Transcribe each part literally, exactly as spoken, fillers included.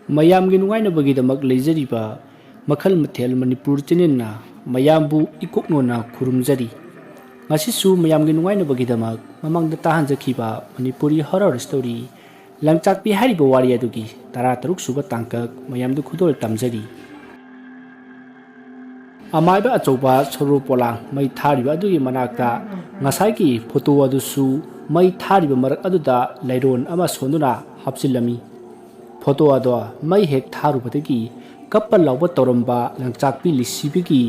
ꯃꯌꯥꯝꯒꯤ ꯅꯨꯡꯉꯥꯏꯅꯕꯒꯤꯗꯃꯛ ꯂꯩꯖꯔꯤꯕ ꯃꯈꯜ ꯃꯊꯦꯜ ꯃꯅꯤꯄꯨꯔ ꯆꯦꯅꯦꯜꯅ ꯃꯌꯥꯝꯕꯨ ꯏꯀꯣꯛꯅꯣꯅ ꯈꯨꯔꯨꯝꯖꯔꯤ꯫ ꯉꯁꯤꯁꯨ ꯃꯌꯥꯝꯒꯤ ꯅꯨꯡꯉꯥꯏꯅꯕꯒꯤꯗꯃꯛ ꯃꯃꯥꯡꯗ ꯇꯥꯍꯟꯖꯈꯤꯕ ꯃꯅꯤꯄꯨꯔꯤ ꯍꯣꯔꯔ ꯁ꯭ꯇꯣꯔꯤ ꯂꯪꯆꯥꯛꯄꯤ ꯍꯥꯏꯔꯤꯕ ꯋꯥꯔꯤ ꯑꯗꯨꯒꯤ ꯇꯔꯥꯇꯔꯨꯛ ꯁꯨꯕ ꯇꯥꯡꯀꯛ ꯃꯌꯥꯝꯗ ꯈꯨꯗꯣꯜ ꯇꯝꯖꯔꯤ꯫ ꯑꯃꯥꯏꯕ ꯑꯆꯧꯕ ꯁꯣꯔꯣ ꯄꯣꯂꯥꯡ ꯃꯩ ꯊꯥꯔꯤꯕ ꯑꯗꯨꯒꯤ ꯃꯅꯥꯛꯇ ꯉꯁꯥꯏꯒꯤ ꯐꯣꯇꯣ ꯑꯗꯨꯁꯨ ꯃꯩ ꯊꯥꯔꯤꯕ ꯃꯔꯛ ꯑꯗꯨꯗ ꯂꯩꯔꯣꯟ ꯑꯃ ꯁꯣꯟꯗꯨꯅ ꯍꯥꯞꯆꯤꯜꯂꯝꯃꯤ꯫ ꯐꯣꯇꯣ ꯑꯗꯣ ꯃꯩ ꯍꯦꯛ ꯊꯥꯔꯨꯕꯗꯒꯤ ꯀꯞꯄ ꯂꯥꯎꯕ ꯇꯧꯔꯝꯕ ꯂꯪꯆꯥꯛꯄꯤ ꯂꯤꯁꯤꯕꯤꯒꯤ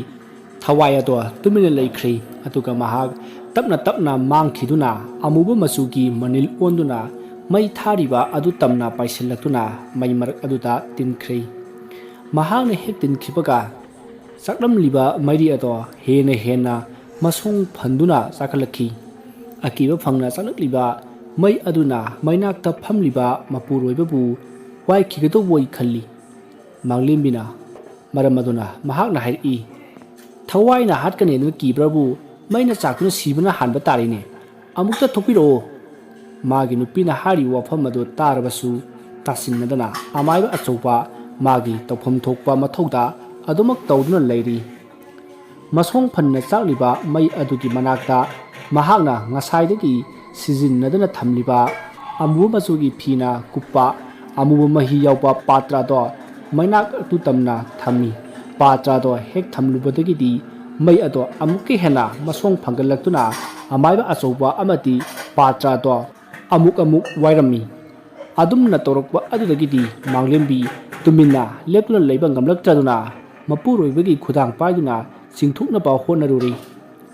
ꯊꯋꯥꯏ ꯑꯗꯣ ꯇꯨꯃꯤꯟꯅ ꯂꯩꯈ꯭ꯔꯦ꯫ ꯑꯗꯨꯒ ꯃꯍꯥꯛ ꯇꯞꯅ ꯇꯞꯅ ꯃꯥꯡꯈꯤꯗꯨꯅ ꯑꯃꯨꯕ ꯃꯆꯨꯒꯤ ꯃꯅꯤꯜ ꯑꯣꯟꯗꯨꯅ ꯃꯩ ꯊꯥꯔꯤꯕ ꯑꯗꯨ ꯇꯝꯅ ꯄꯥꯏꯁꯤꯜꯂꯛꯇꯨꯅ ꯃꯩ ꯃꯔꯛ ꯑꯗꯨꯗ ꯇꯤꯟꯈ꯭ꯔꯦ꯫ ꯃꯍꯥꯛꯅ ꯍꯦꯛ ꯇꯤꯟꯈꯤꯕꯒ ꯆꯥꯛꯂꯝꯂꯤꯕ ꯃꯩꯔꯤ ꯑꯗꯣ ꯍꯦꯟꯅ ꯍꯦꯟꯅ ꯃꯁꯣꯡ ꯐꯟꯗꯨꯅ ꯆꯥꯛꯈꯠꯂꯛꯈꯤ꯫ ꯑꯀꯤꯕ ꯐꯪꯅ ꯆꯥꯛꯂꯛꯂꯤꯕ ꯃꯩ ꯑꯗꯨꯅ ꯃꯩꯅꯥꯛꯇ ꯐꯝꯂꯤꯕ ꯃꯄꯨꯔꯣꯏꯕꯕꯨ ꯋꯥꯏꯈꯤꯒꯗꯧꯕ ꯑꯣꯏ ꯈꯜꯂꯤ꯫ ꯃꯥꯡꯂꯦꯝꯕꯤꯅ ꯃꯔꯝ ꯑꯗꯨꯅ ꯃꯍꯥꯛꯅ ꯍꯥꯏꯔꯛꯏ, "ꯊꯋꯥꯏꯅ ꯍꯥꯠꯀꯅꯤ ꯑꯗꯨꯅ ꯀꯤꯕ꯭ꯔꯕꯨ ꯃꯩꯅ ꯆꯥꯛꯇꯨꯅ ꯁꯤꯕꯅ ꯍꯥꯟꯕ ꯇꯥꯔꯦꯅꯦ꯫ ꯑꯃꯨꯛꯇ ꯊꯣꯛꯄꯤꯔꯛꯑꯣ꯫" ꯃꯥꯒꯤ ꯅꯨꯄꯤꯅ ꯍꯥꯏꯔꯤꯕ ꯋꯥꯐꯝ ꯑꯗꯨ ꯇꯥꯔꯕꯁꯨ ꯇꯥꯁꯤꯟꯅꯗꯅ ꯑꯃꯥꯏꯕ ꯑꯆꯧꯕ ꯃꯥꯒꯤ ꯇꯧꯐꯝ ꯊꯣꯛꯄ ꯃꯊꯧꯗꯥ ꯑꯗꯨꯃꯛ ꯇꯧꯗꯨꯅ ꯂꯩꯔꯤ꯫ ꯃꯁꯣꯡ ꯐꯟꯅ ꯆꯥꯛꯂꯤꯕ ꯃꯩ ꯑꯗꯨꯒꯤ ꯃꯅꯥꯛꯇ ꯃꯍꯥꯛꯅ ꯉꯁꯥꯏꯗꯒꯤ ꯁꯤꯖꯤꯟꯅꯗꯅ ꯊꯝꯂꯤꯕ ꯑꯃꯨꯕ ꯃꯆꯨꯒꯤ ꯐꯤꯅ ꯀꯨꯞꯄ ꯑꯃꯨꯕ ꯃꯍꯤ ꯌꯥꯎꯕ ꯄꯥꯇ꯭ꯔ ꯑꯗꯣ ꯃꯩꯅꯥꯛ ꯑꯗꯨ ꯇꯝꯅ ꯊꯝꯃꯤ꯫ ꯄꯥꯇ꯭ꯔ ꯑꯗꯣ ꯍꯦꯛ ꯊꯝꯂꯨꯕꯗꯒꯤꯗꯤ ꯃꯩ ꯑꯗꯣ ꯑꯃꯨꯛꯀ ꯍꯦꯟꯅ ꯃꯁꯣꯡ ꯐꯪꯒꯠꯂꯛꯇꯨꯅ ꯑꯃꯥꯏꯕ ꯑꯆꯧꯕ ꯑꯃꯗꯤ ꯄꯥꯇ꯭ꯔ ꯑꯗꯣ ꯑꯃꯨꯛ ꯑꯃꯨꯛ ꯋꯥꯏꯔꯝꯃꯤ꯫ ꯑꯗꯨꯝꯅ ꯇꯧꯔꯛꯄ ꯑꯗꯨꯗꯒꯤꯗꯤ ꯃꯥꯡꯂꯦꯝꯕꯤ ꯇꯨꯃꯤꯟꯅ ꯂꯦꯞꯇꯨꯅ ꯂꯩꯕ ꯉꯝꯂꯛꯇ꯭ꯔꯗꯨꯅ ꯃꯄꯨꯔꯣꯏꯕꯒꯤ ꯈꯨꯗꯥꯡ ꯄꯥꯏꯗꯨꯅ ꯆꯤꯡꯊꯣꯛꯅꯕ ꯍꯣꯠꯅꯔꯨꯔꯤ꯫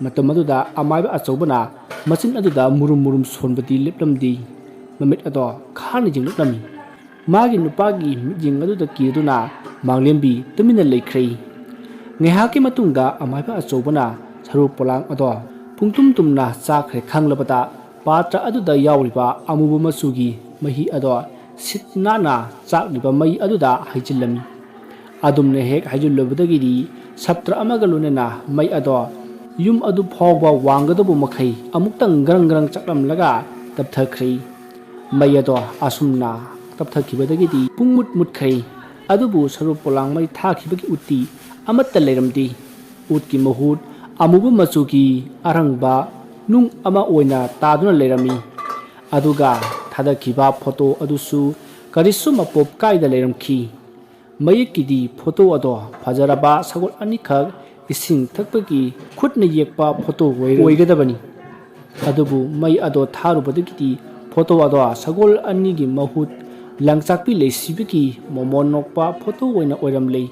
ꯃꯇꯝ ꯑꯗꯨꯗ ꯑꯃꯥꯏꯕ ꯑꯆꯧꯕꯅ ꯃꯆꯤꯟ ꯑꯗꯨꯗ ꯃꯨꯔꯨꯝ ꯃꯨꯔꯨꯝ ꯁꯣꯟꯕꯗꯤ ꯂꯦꯞꯂꯝꯗꯦ꯫ ꯃꯃꯤꯠ ꯑꯗꯣ ꯈꯥꯅ ꯌꯦꯡꯂꯛꯂꯝꯃꯤ꯫ ꯃꯥꯒꯤ ꯅꯨꯄꯥꯒꯤ ꯃꯤꯠꯌꯦꯡ ꯑꯗꯨꯗ ꯀꯤꯗꯨꯅ ꯃꯥꯡꯂꯦꯝꯕꯤ ꯇꯨꯃꯤꯟꯅ ꯂꯩꯈ꯭ꯔꯦ꯫ ꯉꯥꯏꯍꯥꯛꯀꯤ ꯃꯇꯨꯡꯗ ꯑꯃꯥꯏꯕ ꯑꯆꯧꯕꯅ ꯁꯔꯨ ꯄꯣꯂꯥꯡ ꯑꯗꯣ ꯄꯨꯡꯇꯨꯝ ꯇꯨꯝꯅ ꯆꯥꯈ꯭ꯔꯦ ꯈꯪꯂꯕꯗ ꯄꯥꯇ꯭ꯔ ꯑꯗꯨꯗ ꯌꯥꯎꯔꯤꯕ ꯑꯃꯨꯕ ꯃꯆꯨꯒꯤ ꯃꯍꯤ ꯑꯗꯣ ꯁꯤꯠ ꯅꯥꯟꯅ ꯆꯥꯛꯂꯤꯕ ꯃꯩ ꯑꯗꯨꯗ ꯍꯩꯖꯤꯜꯂꯝꯃꯤ꯫ ꯑꯗꯨꯝꯅ ꯍꯦꯛ ꯍꯩꯖꯤꯜꯂꯨꯕꯗꯒꯤꯗꯤ ꯁꯞꯇ꯭ꯔ ꯑꯃꯒ ꯂꯣꯏꯅꯅ ꯃꯩ ꯑꯗꯣ ꯌꯨꯝ ꯑꯗꯨ ꯐꯥꯎꯕ ꯋꯥꯡꯒꯗꯧꯕ ꯃꯈꯩ ꯑꯃꯨꯛꯇꯪ ꯒ꯭ꯔꯪ ꯒ꯭ꯔꯪ ꯆꯥꯛꯂꯝꯂꯒ ꯇꯞꯊꯈ꯭ꯔꯦ꯫ ꯃꯩ ꯑꯗꯣ ꯑꯁꯨꯝꯅ ꯀꯞꯊꯈꯤꯕꯗꯒꯤꯗꯤ ꯄꯨꯡꯃꯨꯠ ꯃꯨꯠꯈ꯭ꯔꯦ꯫ ꯑꯗꯨꯕꯨ ꯁꯔꯨ ꯄꯣꯂꯥꯡ ꯃꯩ ꯊꯥꯈꯤꯕꯒꯤ ꯎꯠꯇꯤ ꯑꯃꯠꯇ ꯂꯩꯔꯝꯗꯦ꯫ ꯎꯠꯀꯤ ꯃꯍꯨꯠ ꯑꯃꯨꯕ ꯃꯆꯨꯒꯤ ꯑꯔꯪꯕ ꯅꯨꯡ ꯑꯃ ꯑꯣꯏꯅ ꯇꯥꯗꯨꯅ ꯂꯩꯔꯝꯃꯤ꯫ ꯑꯗꯨꯒ ꯊꯥꯗꯈꯤꯕ ꯐꯣꯇꯣ ꯑꯗꯨꯁꯨ ꯀꯔꯤꯁꯨ ꯃꯄꯣꯞ ꯀꯥꯏꯗ ꯂꯩꯔꯝꯈꯤ꯫ ꯃꯌꯦꯛꯀꯤꯗꯤ ꯐꯣꯇꯣ ꯑꯗꯣ ꯐꯖꯔꯕ ꯁꯒꯣꯜ ꯑꯅꯤꯈꯛ ꯏꯁꯤꯡ ꯊꯛꯄꯒꯤ ꯈꯨꯠꯅ ꯌꯦꯛꯄ ꯐꯣꯇꯣ ꯑꯣꯏ-, ꯑꯣꯏꯒꯗꯕꯅꯤ꯫ ꯑꯗꯨꯕꯨ ꯃꯩ ꯑꯗꯣ ꯊꯥꯔꯨꯕꯗꯒꯤꯗꯤ ꯐꯣꯇꯣ ꯑꯗꯣ ꯁꯒꯣꯜ ꯑꯅꯤꯒꯤ ꯃꯍꯨꯠ ꯂꯪꯆꯥꯛꯄꯤ ꯂꯩꯁꯤꯕꯒꯤ ꯃꯣꯃꯣꯟ ꯅꯣꯛꯄ ꯐꯣꯇꯣ ꯑꯣꯏꯅ ꯑꯣꯏꯔꯝꯂꯦ꯫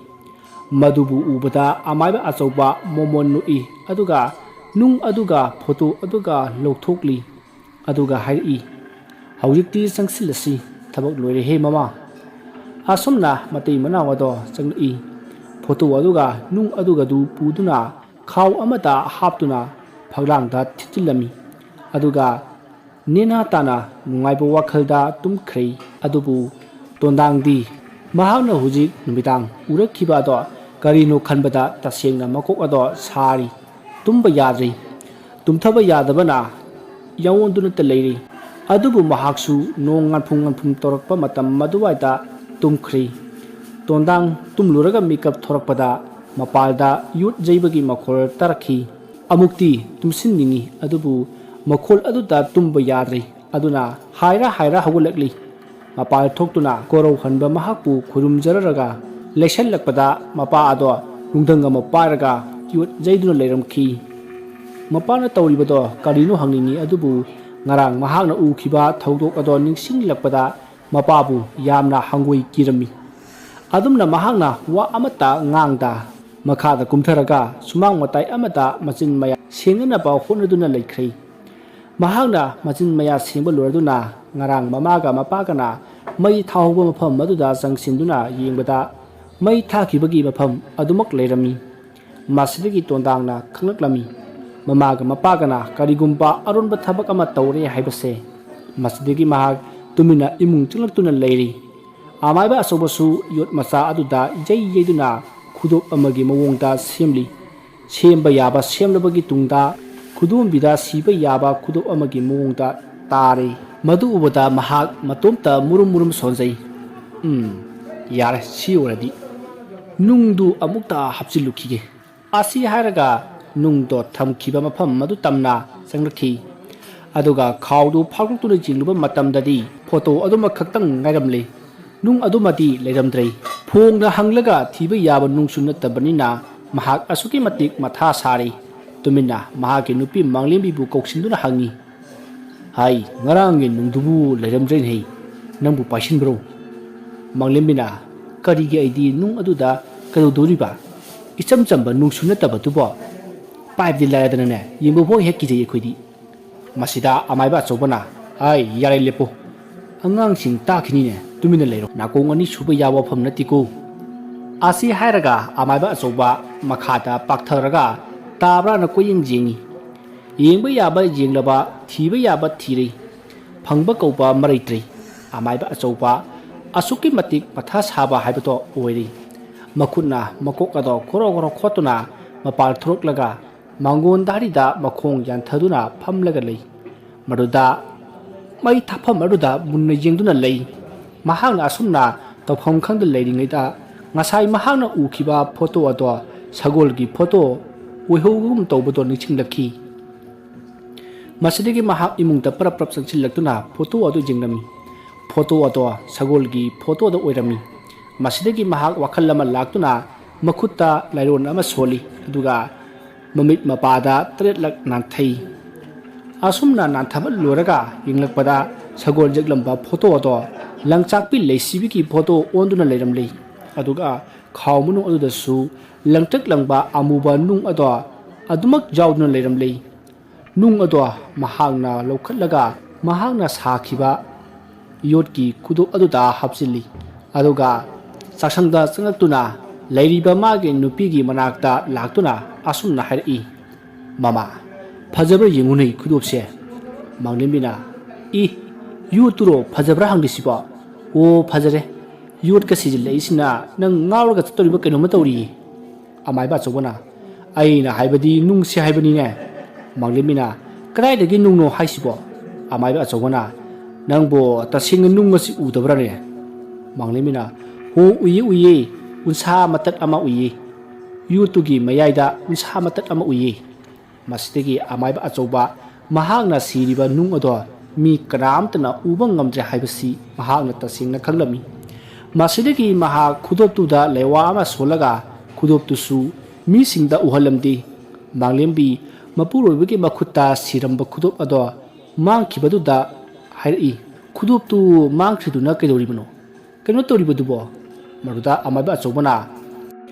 ꯃꯗꯨꯕꯨ ꯎꯕꯗ ꯑꯃꯥꯏꯕ ꯑꯆꯧꯕ ꯃꯣꯃꯣꯟ ꯅꯣꯛꯏ, ꯑꯗꯨꯒ ꯅꯨꯡ ꯑꯗꯨꯒ ꯐꯣꯇꯣ ꯑꯗꯨꯒ ꯂꯧꯊꯣꯛꯂꯤ꯫ ꯑꯗꯨꯒ ꯍꯥꯏꯔꯛꯏ, "ꯍꯧꯖꯤꯛꯇꯤ ꯆꯪꯁꯤꯜꯂꯁꯤ, ꯊꯕꯛ ꯂꯣꯏꯔꯦꯍꯦ ꯃꯃꯥ!" ꯑꯁꯨꯝꯅ ꯃꯇꯩ ꯃꯅꯥꯎ ꯑꯗꯣ ꯆꯪꯂꯛꯏ꯫ ꯐꯣꯇꯣ ꯑꯗꯨꯒ ꯅꯨꯡ ꯑꯗꯨꯒꯗꯨ ꯄꯨꯗꯨꯅ ꯈꯥꯎ ꯑꯃꯗ ꯍꯥꯞꯇꯨꯅ ꯐꯛꯂꯥꯡꯗ ꯊꯤꯠꯆꯤꯜꯂꯝꯃꯤ꯫ ꯑꯗꯨꯒ ꯅꯦꯅꯥ ꯇꯥꯅ ꯅꯨꯡꯉꯥꯏꯕ ꯋꯥꯈꯜꯗ ꯇꯨꯝꯈ꯭ꯔꯦ꯫ ꯑꯗꯨꯕꯨ ꯇꯣꯟꯗꯥꯡꯗꯤ ꯃꯍꯥꯛꯅ ꯍꯧꯖꯤꯛ ꯅꯨꯃꯤꯗꯥꯡ ꯎꯔꯛꯈꯤꯕ ꯑꯗꯣ ꯀꯔꯤꯅꯣ ꯈꯟꯕꯗ ꯇꯁꯦꯡꯅ ꯃꯀꯣꯛ ꯑꯗꯣ ꯁꯥꯔꯤ꯫ ꯇꯨꯝꯕ ꯌꯥꯗ꯭ꯔꯤ꯫ ꯇꯨꯝꯊꯕ ꯌꯥꯗꯕꯅ ꯌꯥꯑꯣꯟꯗꯨꯅꯇ ꯂꯩꯔꯤ꯫ ꯑꯗꯨꯕꯨ ꯃꯍꯥꯛꯁꯨ ꯅꯣꯡ ꯉꯥꯟꯐꯨꯝ ꯉꯥꯟꯐꯨꯝ ꯇꯧꯔꯛꯄ ꯃꯇꯝ ꯑꯗꯨꯋꯥꯏꯗ ꯇꯨꯝꯈ꯭ꯔꯤ꯫ ꯇꯣꯟꯗꯥꯡ ꯇꯨꯝꯂꯨꯔꯒ ꯃꯤꯀꯞ ꯊꯣꯔꯛꯄꯗ ꯃꯄꯥꯜꯗ ꯌꯣꯠ ꯌꯩꯕꯒꯤ ꯃꯈꯣꯜ ꯇꯥꯔꯛꯈꯤ꯫ ꯑꯃꯨꯛꯇꯤ ꯇꯨꯝꯁꯤꯟꯅꯤꯡꯏ, ꯑꯗꯨꯕꯨ ꯃꯈꯣꯜ ꯑꯗꯨꯗ ꯇꯨꯝꯕ ꯌꯥꯗ꯭ꯔꯤ꯫ ꯑꯗꯨꯅ ꯍꯥꯏꯔ ꯍꯥꯏꯔ ꯍꯧꯒꯠꯂꯛꯂꯤ꯫ ꯃꯄꯥꯜ ꯊꯣꯛꯇꯨꯅ ꯀꯣꯔꯧꯍꯟꯕ ꯃꯍꯥꯛꯄꯨ ꯈꯨꯔꯨꯝꯖꯔꯔꯒ ꯂꯩꯁꯜꯂꯛꯄꯗ ꯃꯄꯥ ꯑꯗꯣ ꯅꯨꯡꯙꯪ ꯑꯃ ꯄꯥꯏꯔꯒ ꯌꯣꯠ ꯌꯩꯗꯨꯅ ꯂꯩꯔꯝꯈꯤ꯫ ꯃꯄꯥꯅ ꯇꯧꯔꯤꯕꯗꯣ ꯀꯔꯤꯅꯣ ꯍꯪꯅꯤꯡꯏ, ꯑꯗꯨꯕꯨ ꯉꯔꯥꯡ ꯃꯍꯥꯛꯅ ꯎꯈꯤꯕ ꯊꯧꯗꯣꯛ ꯑꯗꯣ ꯅꯤꯡꯁꯤꯡꯂꯛꯄꯗ ꯃꯄꯥꯕꯨ ꯌꯥꯝꯅ ꯍꯪꯒꯣꯏ ꯀꯤꯔꯝꯃꯤ꯫ ꯑꯗꯨꯝꯅ ꯃꯍꯥꯛꯅ ꯋꯥ ꯑꯃꯠꯇ ꯉꯥꯡꯗ ꯃꯈꯥꯗ ꯀꯨꯝꯊꯔꯒ ꯁꯨꯃꯥꯡ ꯃꯇꯥꯏ ꯑꯃꯗ ꯃꯆꯤꯟ ꯃꯌꯥ ꯁꯦꯡꯅꯅꯕ ꯍꯣꯠꯅꯗꯨꯅ ꯂꯩꯈ꯭ꯔꯦ꯫ ꯃꯍꯥꯛꯅ ꯃꯆꯤꯟ ꯃꯌꯥ ꯁꯦꯡꯕ ꯂꯣꯏꯔꯗꯨꯅ ꯉꯔꯥꯡ ꯃꯃꯥꯒ ꯃꯄꯥꯒꯅ ꯃꯩ ꯊꯥꯍꯧꯕ ꯃꯐꯝ ꯑꯗꯨꯗ ꯆꯪꯁꯤꯟꯗꯨꯅ ꯌꯦꯡꯕꯗ ꯃꯩ ꯊꯥꯈꯤꯕꯒꯤ ꯃꯐꯝ ꯑꯗꯨꯃꯛ ꯂꯩꯔꯝꯃꯤ꯫ ꯃꯁꯤꯗꯒꯤ ꯇꯣꯟꯗꯥꯡꯅ ꯈꯪꯂꯛꯂꯝꯃꯤ, ꯃꯃꯥꯒ ꯃꯄꯥꯒꯅ ꯀꯔꯤꯒꯨꯝꯕ ꯑꯔꯣꯟꯕ ꯊꯕꯛ ꯑꯃ ꯇꯧꯔꯦ ꯍꯥꯏꯕꯁꯦ꯫ ꯃꯁꯤꯗꯒꯤ ꯃꯍꯥꯛ ꯇꯨꯃꯤꯟꯅ ꯏꯃꯨꯡ ꯆꯪꯂꯛꯇꯨꯅ ꯂꯩꯔꯤ꯫ ꯑꯃꯥꯏꯕ ꯑꯆꯧꯕꯁꯨ ꯌꯣꯠ ꯃꯆꯥ ꯑꯗꯨꯗ ꯌꯩ ꯌꯩꯗꯨꯅ ꯈꯨꯗꯣꯞ ꯑꯃꯒꯤ ꯃꯑꯣꯡꯗ ꯁꯦꯝꯂꯤ꯫ ꯁꯦꯝꯕ ꯌꯥꯕ ꯁꯦꯝꯂꯕꯒꯤ ꯇꯨꯡꯗ ꯈꯨꯗꯣꯝꯕꯤꯗ ꯁꯤꯕ ꯌꯥꯕ ꯈꯨꯗꯣꯞ ꯑꯃꯒꯤ ꯃꯑꯣꯡꯗ ꯇꯥꯔꯦ꯫ ꯃꯗꯨ ꯎꯕꯗ ꯃꯍꯥꯛ ꯃꯇꯣꯝꯇ ꯃꯨꯔꯨꯝ ꯃꯨꯔꯨꯝ ꯁꯣꯟꯖꯩ꯫ "ꯎꯝ, ꯌꯥꯔꯦ, ꯁꯤ ꯑꯣꯏꯔꯗꯤ ꯅꯨꯡꯗꯨ ꯑꯃꯨꯛꯇ ꯍꯥꯞꯆꯤꯜꯂꯨꯈꯤꯒꯦ"꯫ ꯑꯁꯤ ꯍꯥꯏꯔꯒ ꯅꯨꯡꯗꯣ ꯊꯝꯈꯤꯕ ꯃꯐꯝ ꯑꯗꯨ ꯇꯝꯅ ꯆꯪꯂꯛꯈꯤ꯫ ꯑꯗꯨꯒ ꯈꯥꯎꯗꯨ ꯐꯥꯎꯗꯣꯛꯇꯨꯅ ꯌꯦꯡꯂꯨꯕ ꯃꯇꯝꯗꯗꯤ ꯐꯣꯇꯣ ꯑꯗꯨꯃꯛ ꯈꯛꯇꯪ ꯉꯥꯏꯔꯝꯂꯦ꯫ ꯅꯨꯡ ꯑꯗꯨꯃꯗꯤ ꯂꯩꯔꯝꯗ꯭ꯔꯦ꯫ ꯐꯣꯡꯅ ꯍꯪꯂꯒ ꯊꯤꯕ ꯌꯥꯕ ꯅꯨꯡꯁꯨ ꯅꯠꯇꯕꯅꯤꯅ ꯃꯍꯥꯛ ꯑꯁꯨꯛꯀꯤ ꯃꯇꯤꯛ ꯃꯊꯥ ꯁꯥꯔꯤ꯫ ꯇꯨꯃꯤꯟꯅ ꯃꯍꯥꯛꯀꯤ ꯅꯨꯄꯤ ꯃꯥꯡꯂꯦꯝꯕꯤꯕꯨ ꯀꯧꯁꯤꯟꯗꯨꯅ ꯍꯪꯉꯤ, "ꯍꯥꯏ, ꯉꯔꯥꯡꯒꯤ ꯅꯨꯡꯗꯨꯕꯨ ꯂꯩꯔꯝꯗ꯭ꯔꯦꯅꯦꯍꯦ, ꯅꯪꯕꯨ ꯄꯥꯏꯁꯤꯟꯕ꯭ꯔꯣ?" ꯃꯥꯡꯂꯦꯝꯕꯤꯅ, "ꯀꯔꯤꯒꯤ ꯑꯩꯗꯤ ꯅꯨꯡ ꯑꯗꯨꯗ ꯀꯩꯗꯧꯗꯣꯔꯤꯕ? ꯏꯆꯝ ꯆꯝꯕ ꯅꯨꯡꯁꯨ ꯅꯠꯇꯕꯗꯨꯕꯣ꯫ ꯄꯥꯏꯕꯗꯤ ꯂꯥꯏꯔꯗꯅꯅꯦ, ꯌꯦꯡꯕ ꯐꯥꯎ ꯍꯦꯛ ꯀꯤꯖꯩ ꯑꯩꯈꯣꯏꯗꯤ"꯫ ꯃꯁꯤꯗ ꯑꯃꯥꯏꯕ ꯑꯆꯧꯕꯅ, "ꯍꯥꯏ, ꯌꯥꯔꯦ, ꯂꯦꯞꯄꯣ꯫ ꯑꯉꯥꯡꯁꯤꯡ ꯇꯥꯈꯤꯅꯤꯅꯦ, ꯇꯨꯃꯤꯟꯅ ꯂꯩꯔꯣ꯫ ꯅꯥꯀꯣꯡ ꯑꯅꯤ ꯁꯨꯕ ꯌꯥꯕ ꯋꯥꯐꯝ ꯅꯠꯇꯦꯀꯣ"꯫ ꯑꯁꯤ ꯍꯥꯏꯔꯒ ꯑꯃꯥꯏꯕ ꯑꯆꯧꯕ ꯃꯈꯥꯗ ꯄꯥꯛꯊꯔꯒ ꯇꯥꯕ꯭ꯔꯥꯅ ꯀꯣꯏꯌꯦꯡ ꯌꯦꯡꯉꯤ꯫ ꯌꯦꯡꯕ ꯌꯥꯕ ꯌꯦꯡꯂꯕ, ꯊꯤꯕ ꯌꯥꯕ ꯊꯤꯔꯦ꯫ ꯐꯪꯕ ꯀꯧꯕ ꯃꯔꯩꯇ꯭ꯔꯦ꯫ ꯑꯃꯥꯏꯕ ꯑꯆꯧꯕ ꯑꯁꯨꯛꯀꯤ ꯃꯇꯤꯛ ꯃꯊꯥ ꯁꯥꯕ ꯍꯥꯏꯕꯗꯣ ꯑꯣꯏꯔꯦ꯫ ꯃꯈꯨꯠꯅ ꯃꯀꯣꯛ ꯑꯗꯣ ꯈꯣꯔꯣ ꯈꯣꯔꯣ ꯈꯣꯠꯇꯨꯅ ꯃꯄꯥꯟ ꯊꯣꯔꯛꯂꯒ ꯃꯥꯡꯒꯣꯟ ꯗꯥꯔꯤꯗ ꯃꯈꯣꯡ ꯌꯥꯟꯊꯗꯨꯅ ꯐꯝꯂꯒ ꯂꯩ꯫ ꯃꯗꯨꯗ ꯃꯩ ꯊꯥꯐꯝ ꯑꯗꯨꯗ ꯃꯨꯟꯅ ꯌꯦꯡꯗꯨꯅ ꯂꯩ꯫ ꯃꯍꯥꯛꯅ ꯑꯁꯨꯝꯅ ꯇꯧꯐꯝ ꯈꯪꯗ ꯂꯩꯔꯤꯉꯩꯗ ꯉꯁꯥꯏ ꯃꯍꯥꯛꯅ ꯎꯈꯤꯕ ꯐꯣꯇꯣ ꯑꯗꯣ ꯁꯒꯣꯜꯒꯤ ꯐꯣꯇꯣ ꯑꯣꯏꯍꯧꯕꯒꯨꯝ ꯇꯧꯕꯗꯣ ꯅꯤꯡꯁꯤꯡꯂꯛꯈꯤ꯫ ꯃꯁꯤꯗꯒꯤ ꯃꯍꯥꯛ ꯏꯃꯨꯡꯗ ꯄꯔꯞ ꯄꯔꯞ ꯆꯪꯁꯤꯜꯂꯛꯇꯨꯅ ꯐꯣꯇꯣ ꯑꯗꯨ ꯌꯦꯡꯂꯝꯃꯤ꯫ ꯐꯣꯇꯣ ꯑꯗꯣ ꯁꯒꯣꯜꯒꯤ ꯐꯣꯇꯣꯗ ꯑꯣꯏꯔꯝꯃꯤ꯫ ꯃꯁꯤꯗꯒꯤ ꯃꯍꯥꯛ ꯋꯥꯈꯜ ꯑꯃ ꯂꯥꯛꯇꯨꯅ ꯃꯈꯨꯠꯇ ꯂꯥꯏꯔꯣꯟ ꯑꯃ ꯁꯣꯜꯂꯤ, ꯑꯗꯨꯒ ꯃꯃꯤꯠ ꯃꯄꯥꯗ ꯇꯔꯦꯠꯂꯛ ꯅꯥꯟꯊꯩ꯫ ꯑꯁꯨꯝꯅ ꯅꯥꯟꯊꯕ ꯂꯣꯏꯔꯒ ꯌꯦꯡꯂꯛꯄꯗ ꯁꯒꯣꯜ ꯌꯦꯛꯂꯝꯕ ꯐꯣꯇꯣ ꯑꯗꯣ ꯂꯪꯆꯥꯛꯄꯤ ꯂꯩꯁꯤꯕꯤꯒꯤ ꯐꯣꯇꯣ ꯑꯣꯟꯗꯨꯅ ꯂꯩꯔꯝꯂꯤ꯫ ꯑꯗꯨꯒ ꯈꯥꯎ ꯃꯅꯨꯡ ꯑꯗꯨꯗꯁꯨ ꯂꯪꯇ꯭ꯔꯤꯛ ꯂꯪꯕ ꯑꯃꯨꯕ ꯅꯨꯡ ꯑꯗꯣ ꯑꯗꯨꯃꯛ ꯌꯥꯎꯗꯨꯅ ꯂꯩꯔꯝꯂꯤ꯫ ꯅꯨꯡ ꯑꯗꯣ ꯃꯍꯥꯛꯅ ꯂꯧꯈꯠꯂꯒ ꯃꯍꯥꯛꯅ ꯁꯥꯈꯤꯕ ꯌꯣꯠꯀꯤ ꯈꯨꯗꯣꯞ ꯑꯗꯨꯗ ꯍꯥꯞꯆꯤꯜꯂꯤ꯫ ꯑꯗꯨꯒ ꯆꯥꯛꯁꯪꯗ ꯆꯪꯂꯛꯇꯨꯅ ꯂꯩꯔꯤꯕ ꯃꯥꯒꯤ ꯅꯨꯄꯤꯒꯤ ꯃꯅꯥꯛꯇ ꯂꯥꯛꯇꯨꯅ ꯑꯁꯨꯝꯅ ꯍꯥꯏꯔꯛꯏ, "ꯃꯃꯥ, ꯐꯖꯕ꯭ꯔꯥ ꯌꯦꯡꯉꯨꯅꯦ ꯈꯨꯗꯣꯞꯁꯦ"꯫ ꯃꯥꯡꯂꯦꯝꯕꯤꯅ, "ꯏ, ꯌꯣꯠꯇꯨꯔꯣ ꯐꯖꯕ꯭ꯔꯥ ꯍꯪꯂꯤꯁꯤꯕꯣ? ꯑꯣ, ꯐꯖꯔꯦ꯫ ꯌꯣꯠꯀ ꯁꯤꯖꯤꯜꯂꯛꯏꯁꯤꯅ ꯅꯪ ꯉꯥꯎꯔꯒ ꯆꯠꯇꯧꯔꯤꯕ ꯀꯩꯅꯣꯝꯃ ꯇꯧꯔꯤꯌꯦ"꯫ ꯑꯃꯥꯏꯕ ꯑꯆꯧꯕꯅ, "ꯑꯩꯅ ꯍꯥꯏꯕꯗꯤ ꯅꯨꯡꯁꯦ ꯍꯥꯏꯕꯅꯤꯅꯦ"꯫ ꯃꯥꯡꯂꯦꯝꯕꯤꯅ, "ꯀꯗꯥꯏꯗꯒꯤ ꯅꯨꯡꯅꯣ ꯍꯥꯏꯁꯤꯕꯣ?" ꯑꯃꯥꯏꯕ ꯑꯆꯧꯕꯅ, "ꯅꯪꯕꯨ ꯇꯁꯦꯡꯅ ꯅꯨꯡ ꯑꯁꯤ ꯎꯗꯕ꯭ꯔꯥꯅꯦ?" ꯃꯥꯡꯂꯦꯝꯕꯤꯅ, "ꯍꯣ, ꯎꯏꯌꯦ, ꯎꯏꯌꯦ, ꯎꯟꯁꯥ ꯃꯇꯠ ꯑꯃ ꯎꯏꯌꯦ꯫ ꯌꯣꯠꯇꯨꯒꯤ ꯃꯌꯥꯏꯗ ꯎꯟꯁꯥ ꯃꯇꯠ ꯑꯃ ꯎꯏꯌꯦ"꯫ ꯃꯁꯤꯗꯒꯤ ꯑꯃꯥꯏꯕ ꯑꯆꯧꯕ ꯃꯍꯥꯛꯅ ꯁꯤꯔꯤꯕ ꯅꯨꯡ ꯑꯗꯣ ꯃꯤ ꯀꯅꯥꯝꯇꯅ ꯎꯕ ꯉꯝꯗ꯭ꯔꯦ ꯍꯥꯏꯕꯁꯤ ꯃꯍꯥꯛꯅ ꯇꯁꯦꯡꯅ ꯈꯪꯂꯝꯃꯤ꯫ ꯃꯁꯤꯗꯒꯤ ꯃꯍꯥꯛ ꯈꯨꯗꯣꯞꯇꯨꯗ ꯂꯩꯋꯥ ꯑꯃ ꯁꯣꯜꯂꯒ ꯈꯨꯗꯣꯞꯇꯨꯁꯨ ꯃꯤꯁꯤꯡꯗ ꯎꯍꯜꯂꯝꯗꯦ꯫ ꯃꯥꯡꯂꯦꯝꯕꯤ ꯃꯄꯨꯔꯣꯏꯕꯒꯤ ꯃꯈꯨꯠꯇ ꯁꯤꯔꯝꯕ ꯈꯨꯗꯣꯞ ꯑꯗꯣ ꯃꯥꯡꯈꯤꯕꯗꯨꯗ ꯍꯥꯏꯔꯛꯏ, "ꯈꯨꯗꯣꯞꯇꯨ ꯃꯥꯡꯈ꯭ꯔꯤꯗꯨꯅ ꯀꯩꯗꯧꯔꯤꯕꯅꯣ? ꯀꯩꯅꯣ ꯇꯧꯔꯤꯕꯗꯨꯕꯣ?" ꯃꯗꯨꯗ ꯑꯃꯥꯏꯕ ꯑꯆꯧꯕꯅ,